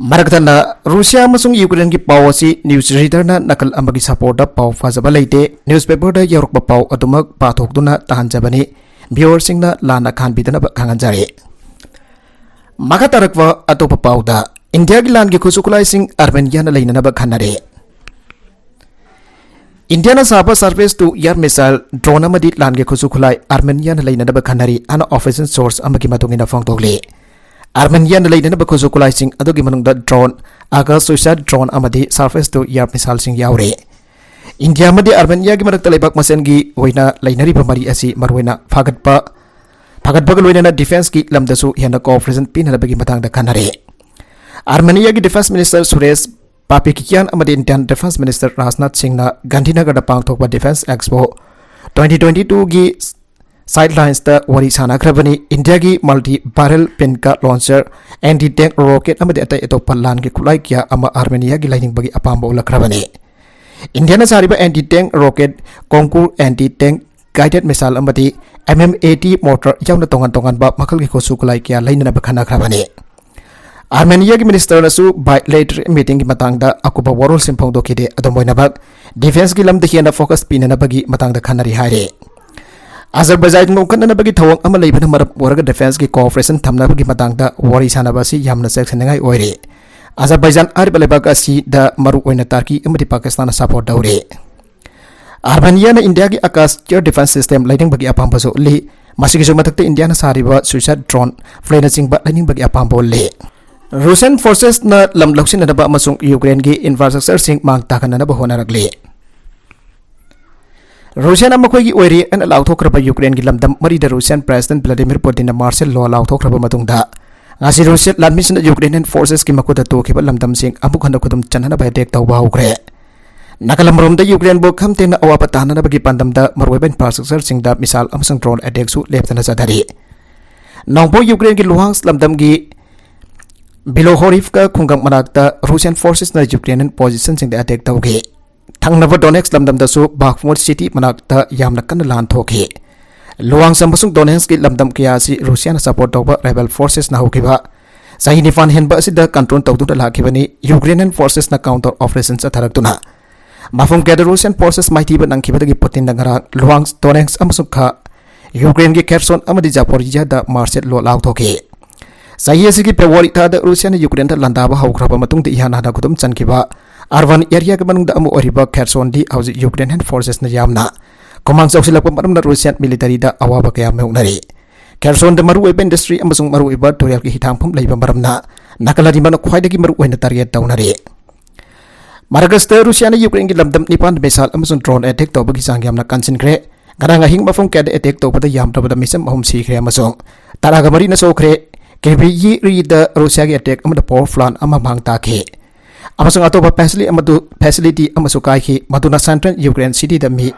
ꯃꯔꯛ ꯊꯠꯅ, ꯔꯨꯁꯤꯌꯥ ꯑꯃꯁꯨꯡ ꯌꯨꯀ꯭ꯔꯦꯟꯒꯤ ꯄꯥꯎ ꯑꯁꯤ news readerꯅ ꯅꯥꯀꯜ ꯑꯃꯒꯤ supportꯇ ꯄꯥꯎ ꯐꯖꯕ ꯂꯩꯇꯦ, newspaperꯗ ꯌꯧꯔꯛꯄ ꯄꯥꯎ ꯑꯗꯨꯃꯛ ꯄꯥꯊꯣꯛꯇꯨꯅ ꯇꯥꯍꯟꯖꯕꯅꯤ꯫ Viewerꯁꯤꯡꯅ ꯂꯥꯟꯅ ꯈꯟꯕꯤꯗꯅꯕ ꯈꯪꯍꯟꯖꯔꯤ꯫ ꯃꯈꯥ ꯇꯥꯔꯛꯄ ꯑꯇꯣꯞꯄ ꯄꯥꯎꯗ, ꯏꯟꯗꯤꯌꯥꯒꯤ ꯂꯥꯟꯒꯤ ꯈꯨꯠꯁꯨ ꯈꯨꯠꯂꯥꯏꯁꯤꯡ ꯑꯥꯔꯃꯦꯅꯤꯌꯥꯅ ꯂꯩꯅꯅꯕ ꯈꯟꯅꯔꯦ꯫ ꯏꯟꯗꯤꯌꯥꯅ ꯁꯥꯕ surface to air missile, drone ꯑꯃꯗꯤ ꯂꯥꯟꯒꯤ ꯈꯨꯠꯁꯨ ꯈꯨꯠꯂꯥꯏ ꯑꯥꯔꯃꯦꯅꯤꯌꯥꯅ ꯂꯩꯅꯅꯕ ꯈꯟꯅꯔꯤ ꯍꯥꯏꯅ official source ꯑꯃꯒꯤ ꯃꯇꯨꯡ ꯏꯟꯅ ꯐꯣꯡꯗꯣꯛꯂꯤ꯫ ꯑꯥꯔꯃꯦꯅꯤꯌꯥꯅ ꯂꯩꯅꯅꯕ ꯈꯨꯠꯁꯨ ꯈꯨꯠꯂꯥꯏꯁꯤꯡ ꯑꯗꯨꯒꯤ ꯃꯅꯨꯡꯗ drone, Agar suicide drone ꯑꯃꯗꯤ surface to air missileꯁꯤꯡ ꯌꯥꯎꯔꯤ꯫ ꯏꯟꯗꯤꯌꯥ ꯑꯃꯗꯤ ꯑꯥꯔꯃꯦꯅꯤꯌꯥꯒꯤ ꯃꯔꯛꯇ ꯂꯩꯕꯥꯛ ꯃꯁꯦꯟꯒꯤ ꯑꯣꯏꯅ ꯂꯩꯅꯔꯤꯕ ꯃꯔꯤ ꯑꯁꯤ ꯃꯔꯨꯑꯣꯏꯅ ꯐꯒꯠꯄ, ꯐꯒꯠꯄꯒ ꯂꯣꯏꯅꯅ defenceꯀꯤ ꯂꯝꯗꯁꯨ ꯍꯦꯟꯅ cooperation ꯄꯤꯅꯅꯕꯒꯤ ꯃꯇꯥꯡꯗ ꯈꯟꯅꯔꯦ꯫ ꯑꯥꯔꯃꯦꯅꯤꯌꯥꯒꯤ defence minister ꯁꯨꯔꯦꯁ ꯄꯥꯄꯤꯀꯤꯌꯥꯟ ꯑꯃꯗꯤ Indian defence minister ꯔꯥꯖꯅꯥꯊ ꯁꯤꯡꯅ ꯒꯥꯟꯙꯤꯅꯒꯔꯗ ꯄꯥꯡꯊꯣꯛꯄ Defence Expo twenty twenty twoꯒꯤ sidelines ꯇ ꯋꯥꯔꯤ ꯁꯥꯟꯅꯈ꯭ꯔꯕꯅꯤ꯫ ꯏꯟꯗꯤꯌꯥꯒꯤ multi barrel Pinka launcher, anti tank rocket ꯑꯃꯗꯤ ꯑꯇꯩ ꯑꯇꯣꯞꯄ ꯂꯥꯟꯒꯤ ꯈꯨꯠꯂꯥꯏ ꯀꯌꯥ ꯑꯃ ꯑꯥꯔꯃꯦꯅꯤꯌꯥꯒꯤ ꯂꯩꯅꯤꯡꯕꯒꯤ ꯑꯄꯥꯝꯕ ꯎꯠꯂꯛꯈ꯭ꯔꯕꯅꯤ꯫ ꯏꯟꯗꯤꯌꯥꯅ ꯁꯥꯔꯤꯕ anti tank rocket, Konkur anti tank guided missile ꯑꯃꯗꯤ M M A T mortar ꯌꯥꯎꯅ ꯇꯣꯉꯥꯟ ꯇꯣꯉꯥꯟꯕ ꯃꯈꯜꯒꯤ ꯈꯨꯠꯁꯨ ꯈꯨꯠꯂꯥꯏ ꯀꯌꯥ ꯂꯩꯅꯅꯕ ꯈꯟꯅꯈ꯭ꯔꯕꯅꯤ꯫ ꯑꯥꯔꯃꯦꯅꯤꯌꯥꯒꯤ ꯃꯤꯅꯤꯁꯇꯔꯅꯁꯨ bilateral meeting ꯒꯤ ꯃꯇꯥꯡꯗ ꯑꯀꯨꯞꯄ ꯋꯥꯔꯣꯜꯁꯤꯡ ꯐꯣꯡꯗꯣꯛꯈꯤꯗꯦ꯫ ꯑꯗꯨꯝ ꯑꯣꯏꯅꯃꯛ, defence ꯀꯤ ꯂꯝꯗ ꯍꯦꯟꯅ focus ꯄꯤꯅꯅꯕꯒꯤ ꯃꯇꯥꯡꯗ ꯈꯟꯅꯔꯤ ꯍꯥꯏꯔꯤ꯫ ꯑꯖꯔꯕꯥꯏꯖꯥꯟ ꯉꯣꯛꯈꯠꯅꯅꯕꯒꯤ ꯊꯧꯑꯣꯡ ꯑꯃ ꯂꯩꯕꯅ ꯃꯔꯝ ꯑꯣꯏꯔꯒ defence ꯀꯤ cooperation ꯊꯝꯅꯕꯒꯤ ꯃꯇꯥꯡꯗ ꯋꯥꯔꯤ ꯁꯥꯟꯅꯕ ꯑꯁꯤ ꯌꯥꯝꯅ ꯆꯦꯛꯁꯤꯟꯅꯤꯡꯉꯥꯏ ꯑꯣꯏꯔꯤ꯫ ꯑꯖꯔꯕꯥꯏꯖꯥꯟ ꯍꯥꯏꯔꯤꯕ ꯂꯩꯕꯥꯛ ꯑꯁꯤꯗ ꯃꯔꯨꯑꯣꯏꯅ ꯇꯔꯀꯤ ꯑꯃꯗꯤ ꯄꯥꯀꯤꯁꯇꯥꯟꯅ support ꯇꯧꯔꯤ꯫ ꯑꯥꯔꯃꯦꯅꯤꯌꯥꯅ ꯏꯟꯗꯤꯌꯥꯒꯤ Akash air defence system ꯂꯩꯅꯤꯡꯕꯒꯤ ꯑꯄꯥꯝꯕꯁꯨ ꯎꯠꯂꯤ꯫ ꯃꯁꯤꯒꯤꯁꯨ ꯃꯊꯛꯇ, ꯏꯟꯗꯤꯌꯥꯅ ꯁꯥꯔꯤꯕ Suicide drone flay ꯅꯆꯤꯡꯕ ꯂꯩꯅꯤꯡꯕꯒꯤ ꯑꯄꯥꯝꯕ ꯎꯠꯂꯤ꯫ Russian forces ꯅ ꯂꯝ ꯂꯧꯁꯤꯟꯅꯅꯕ ꯑꯃꯁꯨꯡ ꯌꯨꯀ꯭ꯔꯦꯟꯒꯤ infrastructure ꯁꯤꯡ ꯃꯥꯡ ꯇꯥꯛꯍꯟꯅꯅꯕ ꯍꯣꯠꯅꯔꯛꯂꯤ꯫ ꯔꯨꯁꯤꯌꯥꯅ ꯃꯈꯣꯏꯒꯤ ꯑꯣꯏꯔꯦ ꯍꯥꯏꯅ ꯂꯥꯎꯊꯣꯛꯈ꯭ꯔꯕ ꯌꯨꯀ꯭ꯔꯦꯟꯒꯤ ꯂꯝꯗꯝ ꯃꯔꯤꯗ Russian President Vladimir Putin ꯅ martial law ꯂꯥꯎꯊꯣꯛꯈ꯭ꯔꯕ ꯃꯇꯨꯡꯗ, ꯉꯁꯤ ꯔꯨꯁꯤꯌꯥ ꯂꯥꯟꯃꯤꯁꯤꯡꯅ ꯌꯨꯀ꯭ꯔꯦꯅꯤꯌꯟ forces ꯀꯤ ꯃꯈꯨꯠꯇ ꯇꯨꯈꯤꯕ ꯂꯝꯗꯝꯁꯤꯡ ꯑꯃꯨꯛ ꯍꯟꯅ ꯈꯨꯗꯨꯝ ꯆꯟꯅꯅꯕ attack ꯇꯧꯕ ꯍꯧꯈ꯭ꯔꯦ꯫ ꯅꯥꯀꯜ ꯑꯃꯔꯣꯝꯗ, ꯌꯨꯀ꯭ꯔꯦꯟꯕꯨ ꯈꯝ ꯊꯦꯡꯅ ꯑꯋꯥꯕ ꯇꯥꯍꯟꯅꯕꯒꯤ ꯄꯥꯟꯗꯝꯗ ꯃꯔꯨꯑꯣꯏꯕ infrastructure ꯁꯤꯡꯗ missile ꯑꯃꯁꯨꯡ drone attack ꯁꯨ ꯂꯦꯞꯇꯅ ꯆꯠꯊꯔꯤ꯫ ꯅꯣꯡꯄꯣꯛ ꯌꯨꯀ꯭ꯔꯦꯟꯒꯤ Luhansk ꯂꯝꯗꯝꯒꯤ Bilohorivka ꯈꯨꯡꯒꯪ ꯃꯅꯥꯛꯇ Russian forces ꯅ Ukrainian position ꯁꯤꯡꯗ attack ꯇꯧꯈꯤ꯫ ꯊꯪꯅꯕ Donetsk ꯂꯝꯗꯝꯗꯁꯨ Bakhmut city ꯃꯅꯥꯛꯇ ꯌꯥꯝꯅ ꯀꯟꯅ ꯂꯥꯟ ꯊꯣꯛꯈꯤ꯫ Luhansk ꯑꯃꯁꯨꯡ Donetsk ꯀꯤ ꯂꯝꯗꯝ ꯀꯌꯥ ꯑꯁꯤ ꯔꯨꯁꯤꯌꯥꯅ support ꯇꯧꯕ rebel forces ꯅ ꯍꯧꯈꯤꯕ ꯆꯍꯤ ꯅꯤꯄꯥꯟ ꯍꯦꯟꯕ ꯑꯁꯤꯗ control ꯇꯧꯗꯨꯅ ꯂꯥꯛꯈꯤꯕꯅꯤ꯫ Ukrainian forces ꯅ counter operation ꯆꯠꯊꯔꯛꯇꯨꯅ ꯃꯐꯝ ꯀꯌꯥꯗ Russian forces ꯃꯥꯏꯊꯤꯕ ꯅꯪꯈꯤꯕꯗꯒꯤ Putin ꯅ ꯉꯔꯥꯡ Luhansk, Donetsk ꯑꯃꯁꯨꯡ ꯈꯥ ꯌꯨꯀ꯭ꯔꯦꯟꯒꯤ Kherson ꯑꯃꯗꯤ Zaporizhia ꯗ martial law ꯂꯥꯎꯊꯣꯛꯈꯤ꯫ ꯆꯍꯤ ꯑꯁꯤꯒꯤ February ꯊꯥꯗ ꯔꯨꯁꯤꯌꯥꯅ ꯌꯨꯀ꯭ꯔꯦꯟꯗ ꯂꯥꯟꯗꯥꯕ ꯍꯧꯈ꯭ꯔꯕ ꯃꯇꯨꯡꯗ ꯏꯍꯥꯟ ꯍꯥꯟꯅ ꯈꯨꯗꯨꯝ ꯆꯟꯈꯤꯕ urban area ꯒꯤ ꯃꯅꯨꯡꯗ ꯑꯃ ꯑꯣꯏꯔꯤꯕ Kherson ꯗꯤ ꯍꯧꯖꯤꯛ Ukrainian forces ꯅ ꯌꯥꯝꯅ ꯈꯨꯃꯥꯡ ꯆꯥꯎꯁꯤꯜꯂꯛꯄ ꯃꯔꯝꯅ Russian military ꯗ ꯑꯋꯥꯕ ꯀꯌꯥ ꯃꯥꯌꯣꯛꯅꯔꯤ꯫ Kherson ꯗ ꯃꯔꯨꯑꯣꯏꯕ industry ꯑꯃꯁꯨꯡ ꯃꯔꯨꯑꯣꯏꯕ ꯇꯨꯔꯦꯜꯒꯤ ꯍꯤꯊꯥꯡꯐꯝ ꯂꯩꯕ ꯃꯔꯝꯅ ꯅꯥꯀꯜ ꯑꯅꯤꯃꯛꯅ ꯈ꯭ꯋꯥꯏꯗꯒꯤ ꯃꯔꯨꯑꯣꯏꯅ target ꯇꯧꯅꯔꯤ꯫ ꯃꯥꯔꯀꯁꯇ ꯔꯨꯁꯤꯌꯥꯅ ꯌꯨꯀ꯭ꯔꯦꯟꯒꯤ ꯂꯝꯗꯝ ꯅꯤꯄꯥꯟ missile ꯑꯃꯁꯨꯡ drone attack ꯇꯧꯕꯒꯤ ꯆꯥꯡ ꯌꯥꯝꯅ ꯀꯟꯁꯤꯟꯈ꯭ꯔꯦ꯫ ꯉꯔꯥꯡ ꯑꯍꯤꯡ ꯃꯐꯝ ꯀꯌꯥꯗ attack ꯇꯧꯕꯗ ꯌꯥꯝꯗ꯭ꯔꯕꯗ ꯃꯤꯆꯝ ꯑꯍꯨꯝ ꯁꯤꯈ꯭ꯔꯦ ꯑꯃꯁꯨꯡ ꯇꯔꯥꯒ ꯃꯔꯤꯅ ꯁꯣꯛꯈ꯭ꯔꯦ꯫ Kryvyi Rih ꯗ ꯔꯨꯁꯤꯌꯥꯒꯤ attack ꯑꯃꯗ power plant ꯑꯃ ꯃꯥꯡ ꯇꯥꯛꯈꯤ ꯑꯃꯁꯨꯡ ꯑꯇꯣꯞꯄ facility ꯑꯃꯗꯨ, facility ꯑꯃꯁꯨ ꯀꯥꯏꯈꯤ, ꯃꯗꯨꯅ central Ukraine city ꯗ ꯃꯤ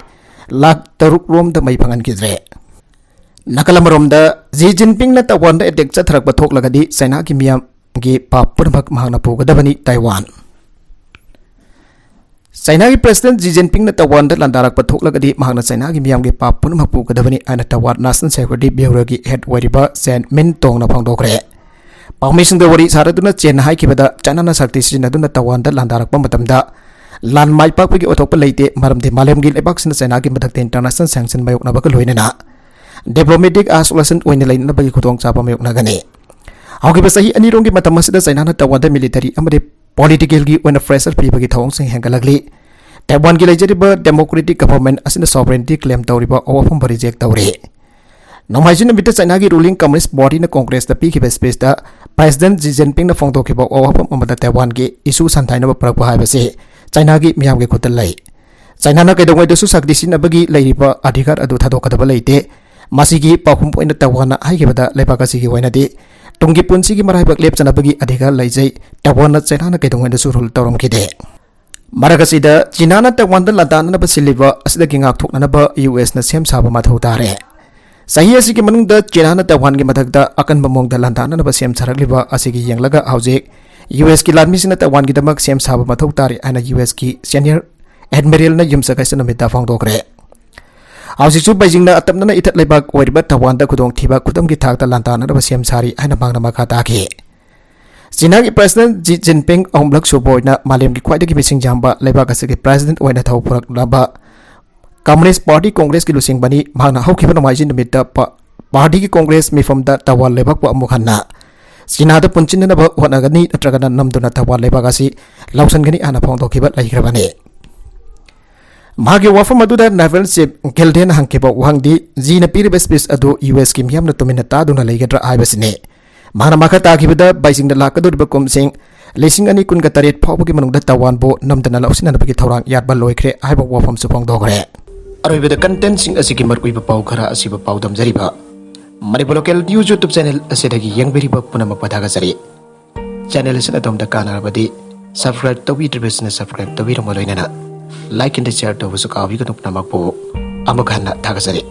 ꯂꯥꯈ ꯇꯔꯨꯛ ꯔꯣꯝꯗ ꯃꯩ ꯐꯪꯍꯟꯈꯤꯗ꯭ꯔꯦ꯫ ꯅꯥꯀꯜ ꯑꯃꯔꯣꯝꯗ, ꯖꯤ ꯖꯤꯟꯄꯤꯡꯅ ꯇꯥꯏꯋꯥꯟꯗ ꯑꯦꯇꯦꯛ ꯆꯠꯊꯔꯛꯄ ꯊꯣꯛꯂꯒꯗꯤ ꯆꯥꯏꯅꯥꯒꯤ ꯃꯤꯌꯥꯝꯒꯤ ꯄꯥꯞ ꯄꯨꯝꯅꯃꯛ ꯃꯍꯥꯛꯅ ꯄꯨꯒꯗꯕꯅꯤ꯫ ꯇꯥꯏꯋꯥꯟ꯫ ꯆꯥꯏꯅꯥꯒꯤ ꯄ꯭ꯔꯦꯁꯤꯗꯦꯟꯠ ꯖꯤ ꯖꯤꯟꯄꯤꯡꯅ ꯇꯥꯏꯋꯥꯟꯗ ꯂꯥꯟꯗꯥꯔꯛꯄ ꯊꯣꯛꯂꯒꯗꯤ ꯃꯍꯥꯛꯅ ꯆꯥꯏꯅꯥꯒꯤ ꯃꯤꯌꯥꯝꯒꯤ ꯄꯥꯞ ꯄꯨꯝꯅꯃꯛ ꯄꯨꯒꯗꯕꯅꯤ ꯍꯥꯏꯅ ꯇꯥꯏꯋꯥꯟ ꯅꯦꯁꯅꯦꯜ ꯁꯦꯀ꯭ꯌꯨꯔꯤꯇꯤ ꯕ꯭ꯌꯨꯔꯣꯒꯤ ꯍꯦꯗ ꯑꯣꯏꯔꯤꯕ ꯆꯦꯟ ꯃꯤꯟ ꯇꯣꯡꯅ ꯐꯣꯡꯗꯣꯛꯈ꯭ꯔꯦ꯫ ꯄꯥꯎꯃꯤꯁꯤꯡꯗ ꯋꯥꯔꯤ ꯁꯥꯔꯗꯨꯅ ꯆꯦꯟꯅ ꯍꯥꯏꯈꯤꯕꯗ, ꯆꯥꯏꯅꯥꯅ ꯁꯛꯇꯤ ꯁꯤꯖꯤꯟꯅꯗꯨꯅ ꯇꯥꯏꯋꯥꯟꯗ ꯂꯥꯟꯗꯥꯔꯛꯄ ꯃꯇꯝꯗ ꯂꯥꯟ ꯃꯥꯏ ꯄꯥꯛꯄꯒꯤ ꯑꯣꯏꯊꯣꯛꯄ ꯂꯩꯇꯦ, ꯃꯔꯝꯗꯤ ꯃꯥꯂꯦꯝꯒꯤ ꯂꯩꯕꯥꯛꯁꯤꯡꯅ ꯆꯥꯏꯅꯥꯒꯤ ꯃꯊꯛꯇ ꯏꯟꯇꯔꯅꯦꯁꯅꯦꯜ ꯁꯦꯡꯁꯟ ꯃꯥꯌꯣꯛꯅꯕꯒ ꯂꯣꯏꯅꯅ ꯗꯤꯄ꯭ꯂꯣꯃꯦꯇꯤꯛ ꯑꯥꯏꯁꯣꯂꯦꯁꯟ ꯑꯣꯏꯅ ꯂꯩꯅꯅꯕꯒꯤ ꯈꯨꯗꯣꯡꯆꯥꯕ ꯃꯥꯌꯣꯛꯅꯒꯅꯤ꯫ ꯍꯧꯈꯤꯕ ꯆꯍꯤ ꯑꯅꯤꯔꯣꯝꯒꯤ ꯃꯇꯝ ꯑꯁꯤꯗ ꯆꯥꯏꯅꯥꯅ ꯇꯥꯏꯋꯥꯟꯗ ꯃꯤꯂꯤꯇꯔꯤ ꯑꯃꯗꯤ ꯄꯣꯂꯤꯇꯤꯀꯦꯜꯒꯤ ꯑꯣꯏꯅ ꯄ꯭ꯔꯦꯁꯔ ꯄꯤꯕꯒꯤ ꯊꯧꯑꯣꯡꯁꯤꯡ ꯍꯦꯟꯒꯠꯂꯛꯂꯤ꯫ ꯇꯥꯏꯋꯥꯟꯒꯤ ꯂꯩꯖꯔꯤꯕ ꯗꯦꯃꯣꯀ꯭ꯔꯦꯇꯤꯛ ꯒꯚꯔꯟꯃꯦꯟꯠ ꯑꯁꯤꯅ ꯁꯣꯚꯔꯦꯟꯇꯤ ꯀ꯭ꯂꯦꯝ ꯇꯧꯔꯤꯕ ꯋꯥꯐꯝ ꯔꯤꯖꯦꯛ ꯇꯧꯔꯤ꯫ ꯅꯣꯡꯃꯥꯏꯖꯤꯡ ꯅꯨꯃꯤꯠꯇ ꯆꯥꯏꯅꯥꯒꯤ ꯔꯨꯂꯤꯡ ꯀꯝꯌꯨꯅꯤꯁꯠ ꯄꯥꯔꯇꯤꯅ ꯀꯣꯡꯒ꯭ꯔꯦꯁꯇ ꯄꯤꯈꯤꯕ ꯁ꯭ꯄꯤꯆꯇ ꯄ꯭ꯔꯦꯁꯤꯗꯦꯟꯠ ꯖꯤ ꯖꯤꯟꯄꯤꯡꯅ ꯐꯣꯡꯗꯣꯛꯈꯤꯕ ꯋꯥꯐꯝ ꯑꯃꯗ ꯇꯥꯏꯋꯥꯟꯒꯤ ꯏꯁꯨ ꯁꯟꯊꯥꯏꯅꯕ ꯄꯨꯔꯛꯄ ꯍꯥꯏꯕꯁꯤ ꯆꯥꯏꯅꯥꯒꯤ ꯃꯤꯌꯥꯝꯒꯤ ꯈꯨꯠꯇ ꯂꯩ꯫ ꯆꯥꯏꯅꯥꯅ ꯀꯩꯗꯧꯉꯩꯗꯁꯨ ꯁꯛꯇꯤ ꯁꯤꯖꯤꯟꯅꯕꯒꯤ ꯂꯩꯔꯤꯕ ꯑꯙꯤꯀꯥꯔ ꯑꯗꯨ ꯊꯥꯗꯣꯛꯀꯗꯕ ꯂꯩꯇꯦ꯫ ꯃꯁꯤꯒꯤ ꯄꯥꯎꯈꯨꯝ ꯑꯣꯏꯅ ꯇꯥꯏꯋꯥꯟꯅ ꯍꯥꯏꯈꯤꯕꯗ, ꯂꯩꯕꯥꯛ ꯑꯁꯤꯒꯤ ꯑꯣꯏꯅꯗꯤ ꯇꯨꯡꯒꯤ ꯄꯨꯟꯁꯤꯒꯤ ꯃꯔꯥꯏꯕꯛ ꯂꯦꯞꯆꯅꯕꯒꯤ ꯑꯙꯤꯀꯥꯔ ꯂꯩꯖꯩ꯫ ꯇꯥꯏꯋꯥꯟꯅ ꯆꯥꯏꯅꯥꯅ ꯀꯩꯗꯧꯉꯩꯗꯁꯨ ꯔꯨꯜ ꯇꯧꯔꯝꯈꯤꯗꯦ꯫ ꯃꯔꯛ ꯑꯁꯤꯗ, ꯆꯤꯅꯥꯅ ꯇꯥꯏꯋꯥꯟꯗ ꯂꯥꯟꯗꯥꯅꯅꯕ ꯁꯤꯜꯂꯤꯕ ꯑꯁꯤꯗꯒꯤ ꯉꯥꯛꯊꯣꯛꯅꯅꯕ ꯌꯨ ꯑꯦꯁꯅ ꯁꯦꯝ ꯁꯥꯕ ꯃꯊꯧ ꯇꯥꯔꯦ꯫ ꯆꯍꯤ ꯑꯁꯤꯒꯤ ꯃꯅꯨꯡꯗ ꯆꯤꯅꯥꯅ ꯇꯥꯏꯋꯥꯟꯒꯤ ꯃꯊꯛꯇ ꯑꯀꯟꯕ ꯃꯑꯣꯡꯗ ꯂꯥꯟꯗꯥꯅꯅꯕ ꯁꯦꯝ ꯁꯥꯔꯛꯂꯤꯕ ꯑꯁꯤꯒꯤ ꯌꯦꯡꯂꯒ ꯍꯧꯖꯤꯛ ꯌꯨ ꯑꯦꯁꯀꯤ ꯂꯥꯟꯃꯤꯁꯤꯡꯅ ꯇꯥꯏꯋꯥꯟꯒꯤꯗꯃꯛ ꯁꯦꯝ ꯁꯥꯕ ꯃꯊꯧ ꯇꯥꯔꯤ ꯍꯥꯏꯅ ꯌꯨ ꯑꯦꯁꯀꯤ ꯁꯦꯅꯤꯌꯔ ꯑꯦꯗꯃꯤꯔꯦꯜꯅ ꯌꯨꯝꯁꯀꯩꯁ ꯅꯨꯃꯤꯠꯇ ꯐꯣꯡꯗꯣꯛꯈ꯭ꯔꯦ꯫ ꯍꯧꯖꯤꯛꯁꯨ ꯕꯩꯖꯤꯡꯅ ꯑꯇꯞꯅꯅ ꯏꯊꯠ ꯂꯩꯕꯥꯛ ꯑꯣꯏꯔꯤꯕ ꯇꯥꯏꯋꯥꯟꯗ ꯈꯨꯗꯣꯡꯊꯤꯕ ꯈꯨꯗꯝꯒꯤ ꯊꯥꯛꯇ ꯂꯥꯟꯗꯥꯅꯅꯕ ꯁꯦꯝ ꯁꯥꯔꯤ ꯍꯥꯏꯅ ꯃꯍꯥꯛꯅ ꯃꯈꯥ ꯇꯥꯈꯤ꯫ ꯆꯤꯅꯥꯒꯤ ꯄ꯭ꯔꯦꯁꯤꯗꯦꯟꯠ ꯖꯤ ꯖꯤꯟꯄꯤꯡ ꯑꯍꯨꯝꯂꯛ ꯁꯨꯕ ꯑꯣꯏꯅ ꯃꯥꯂꯦꯝꯒꯤ ꯈ꯭ꯋꯥꯏꯗꯒꯤ ꯃꯤꯁꯤꯡ ꯌꯥꯝꯕ ꯂꯩꯕꯥꯛ ꯑꯁꯤꯒꯤ ꯄ꯭ꯔꯦꯁꯤꯗꯦꯟꯠ ꯑꯣꯏꯅ ꯊꯧ ꯄꯨꯔꯛꯂꯕ ꯀꯝꯌꯨꯅꯤꯁꯠ ꯄꯥꯔꯇꯤ ꯀꯣꯡꯒ꯭ꯔꯦꯁꯀꯤ ꯂꯨꯆꯤꯡꯕꯅꯤ꯫ ꯃꯍꯥꯛꯅ ꯍꯧꯈꯤꯕ ꯅꯣꯡꯃꯥꯏꯖꯤꯡ ꯅꯨꯃꯤꯠꯇ ꯄ-, ꯄꯥꯔꯇꯤꯒꯤ ꯀꯣꯡꯒ꯭ꯔꯦꯁ ꯃꯤꯐꯝꯗ ꯇꯥꯏꯋꯥꯟ ꯂꯩꯕꯥꯛꯄꯨ ꯑꯃꯨꯛ ꯍꯟꯅ ꯆꯤꯅꯥꯗ ꯄꯨꯟꯁꯤꯟꯅꯅꯕ ꯍꯣꯠꯅꯒꯅꯤ ꯅꯠꯇ꯭ꯔꯒꯅ ꯅꯝꯗꯨꯅ ꯇꯥꯏꯋꯥꯟ ꯂꯩꯕꯥꯛ ꯑꯁꯤ ꯂꯧꯁꯤꯟꯒꯅꯤ ꯍꯥꯏꯅ ꯐꯣꯡꯗꯣꯛꯈꯤꯕ ꯂꯩꯈ꯭ꯔꯕꯅꯤ꯫ ꯃꯍꯥꯛꯀꯤ ꯋꯥꯐꯝ ꯑꯗꯨꯗ ꯅꯦꯚꯦꯜ ꯆꯤꯐ ꯒꯤꯜꯗꯦꯟꯅ ꯍꯪꯈꯤꯕ ꯋꯥꯍꯪꯗꯤ, ꯖꯤꯅ ꯄꯤꯔꯤꯕ ꯁ꯭ꯄꯤꯆ ꯑꯗꯨ ꯌꯨ ꯑꯦꯁꯀꯤ ꯃꯤꯌꯥꯝꯅ ꯇꯨꯃꯤꯟꯅ ꯇꯥꯗꯨꯅ ꯂꯩꯒꯗ꯭ꯔꯥ ꯍꯥꯏꯕꯁꯤꯅꯤ꯫ ꯃꯍꯥꯛꯅ ꯃꯈꯥ ꯇꯥꯈꯤꯕꯗ, ꯕꯩꯖꯤꯡꯗ ꯂꯥꯛꯀꯗꯧꯔꯤꯕ ꯀꯨꯝꯁꯤꯡ ꯂꯤꯁꯤꯡ ꯑꯅꯤ ꯀꯨꯟꯒ ꯇꯔꯦꯠ ꯐꯥꯎꯕꯒꯤ ꯃꯅꯨꯡꯗ ꯇꯥꯏꯋꯥꯟꯕꯨ ꯅꯝꯗꯅ ꯂꯧꯁꯤꯟꯅꯅꯕꯒꯤ ꯊꯧꯔꯥꯡ ꯌꯥꯠꯄ ꯂꯣꯏꯈ꯭ꯔꯦ ꯍꯥꯏꯕ ꯋꯥꯐꯝꯁꯨ ꯐꯣꯡꯗꯣꯛꯈ꯭ꯔꯦ꯫ ꯑꯔꯣꯏꯕꯗ, ꯀꯟꯇꯦꯟꯠꯁꯤꯡ ꯑꯁꯤꯒꯤ ꯃꯔꯨꯑꯣꯏꯕ ꯄꯥꯎ ꯈꯔ ꯑꯁꯤꯕꯨ ꯄꯥꯎꯗꯝꯖꯔꯤꯕ Manipur local news YouTube channel ꯑꯁꯤꯗꯒꯤ ꯌꯦꯡꯕꯤꯔꯤꯕ ꯄꯨꯝꯅꯃꯛꯄꯨ ꯊꯥꯒꯠꯆꯔꯤ꯫ ꯆꯦꯅꯦꯜ ꯑꯁꯤꯅ ꯑꯗꯣꯝꯗ ꯀꯥꯟꯅꯔꯕꯗꯤ ꯁꯕꯁꯀ꯭ꯔꯥꯏꯕ ꯇꯧꯕꯤꯗ꯭ꯔꯤꯕꯁꯤꯡꯅ ꯁꯕꯁꯀ꯭ꯔꯥꯏꯕ ꯇꯧꯕꯤꯔꯝꯕ ꯂꯣꯏꯅꯅ ꯂꯥꯏꯛ ꯑꯦꯟ ꯁꯤꯌꯔ ꯇꯧꯕꯁꯨ ꯀꯥꯎꯕꯤꯒꯅꯨ꯫ ꯄꯨꯝꯅꯃꯛꯄꯨ ꯑꯃꯨꯛ ꯍꯟꯅ ꯊꯥꯒꯠꯆꯔꯤ꯫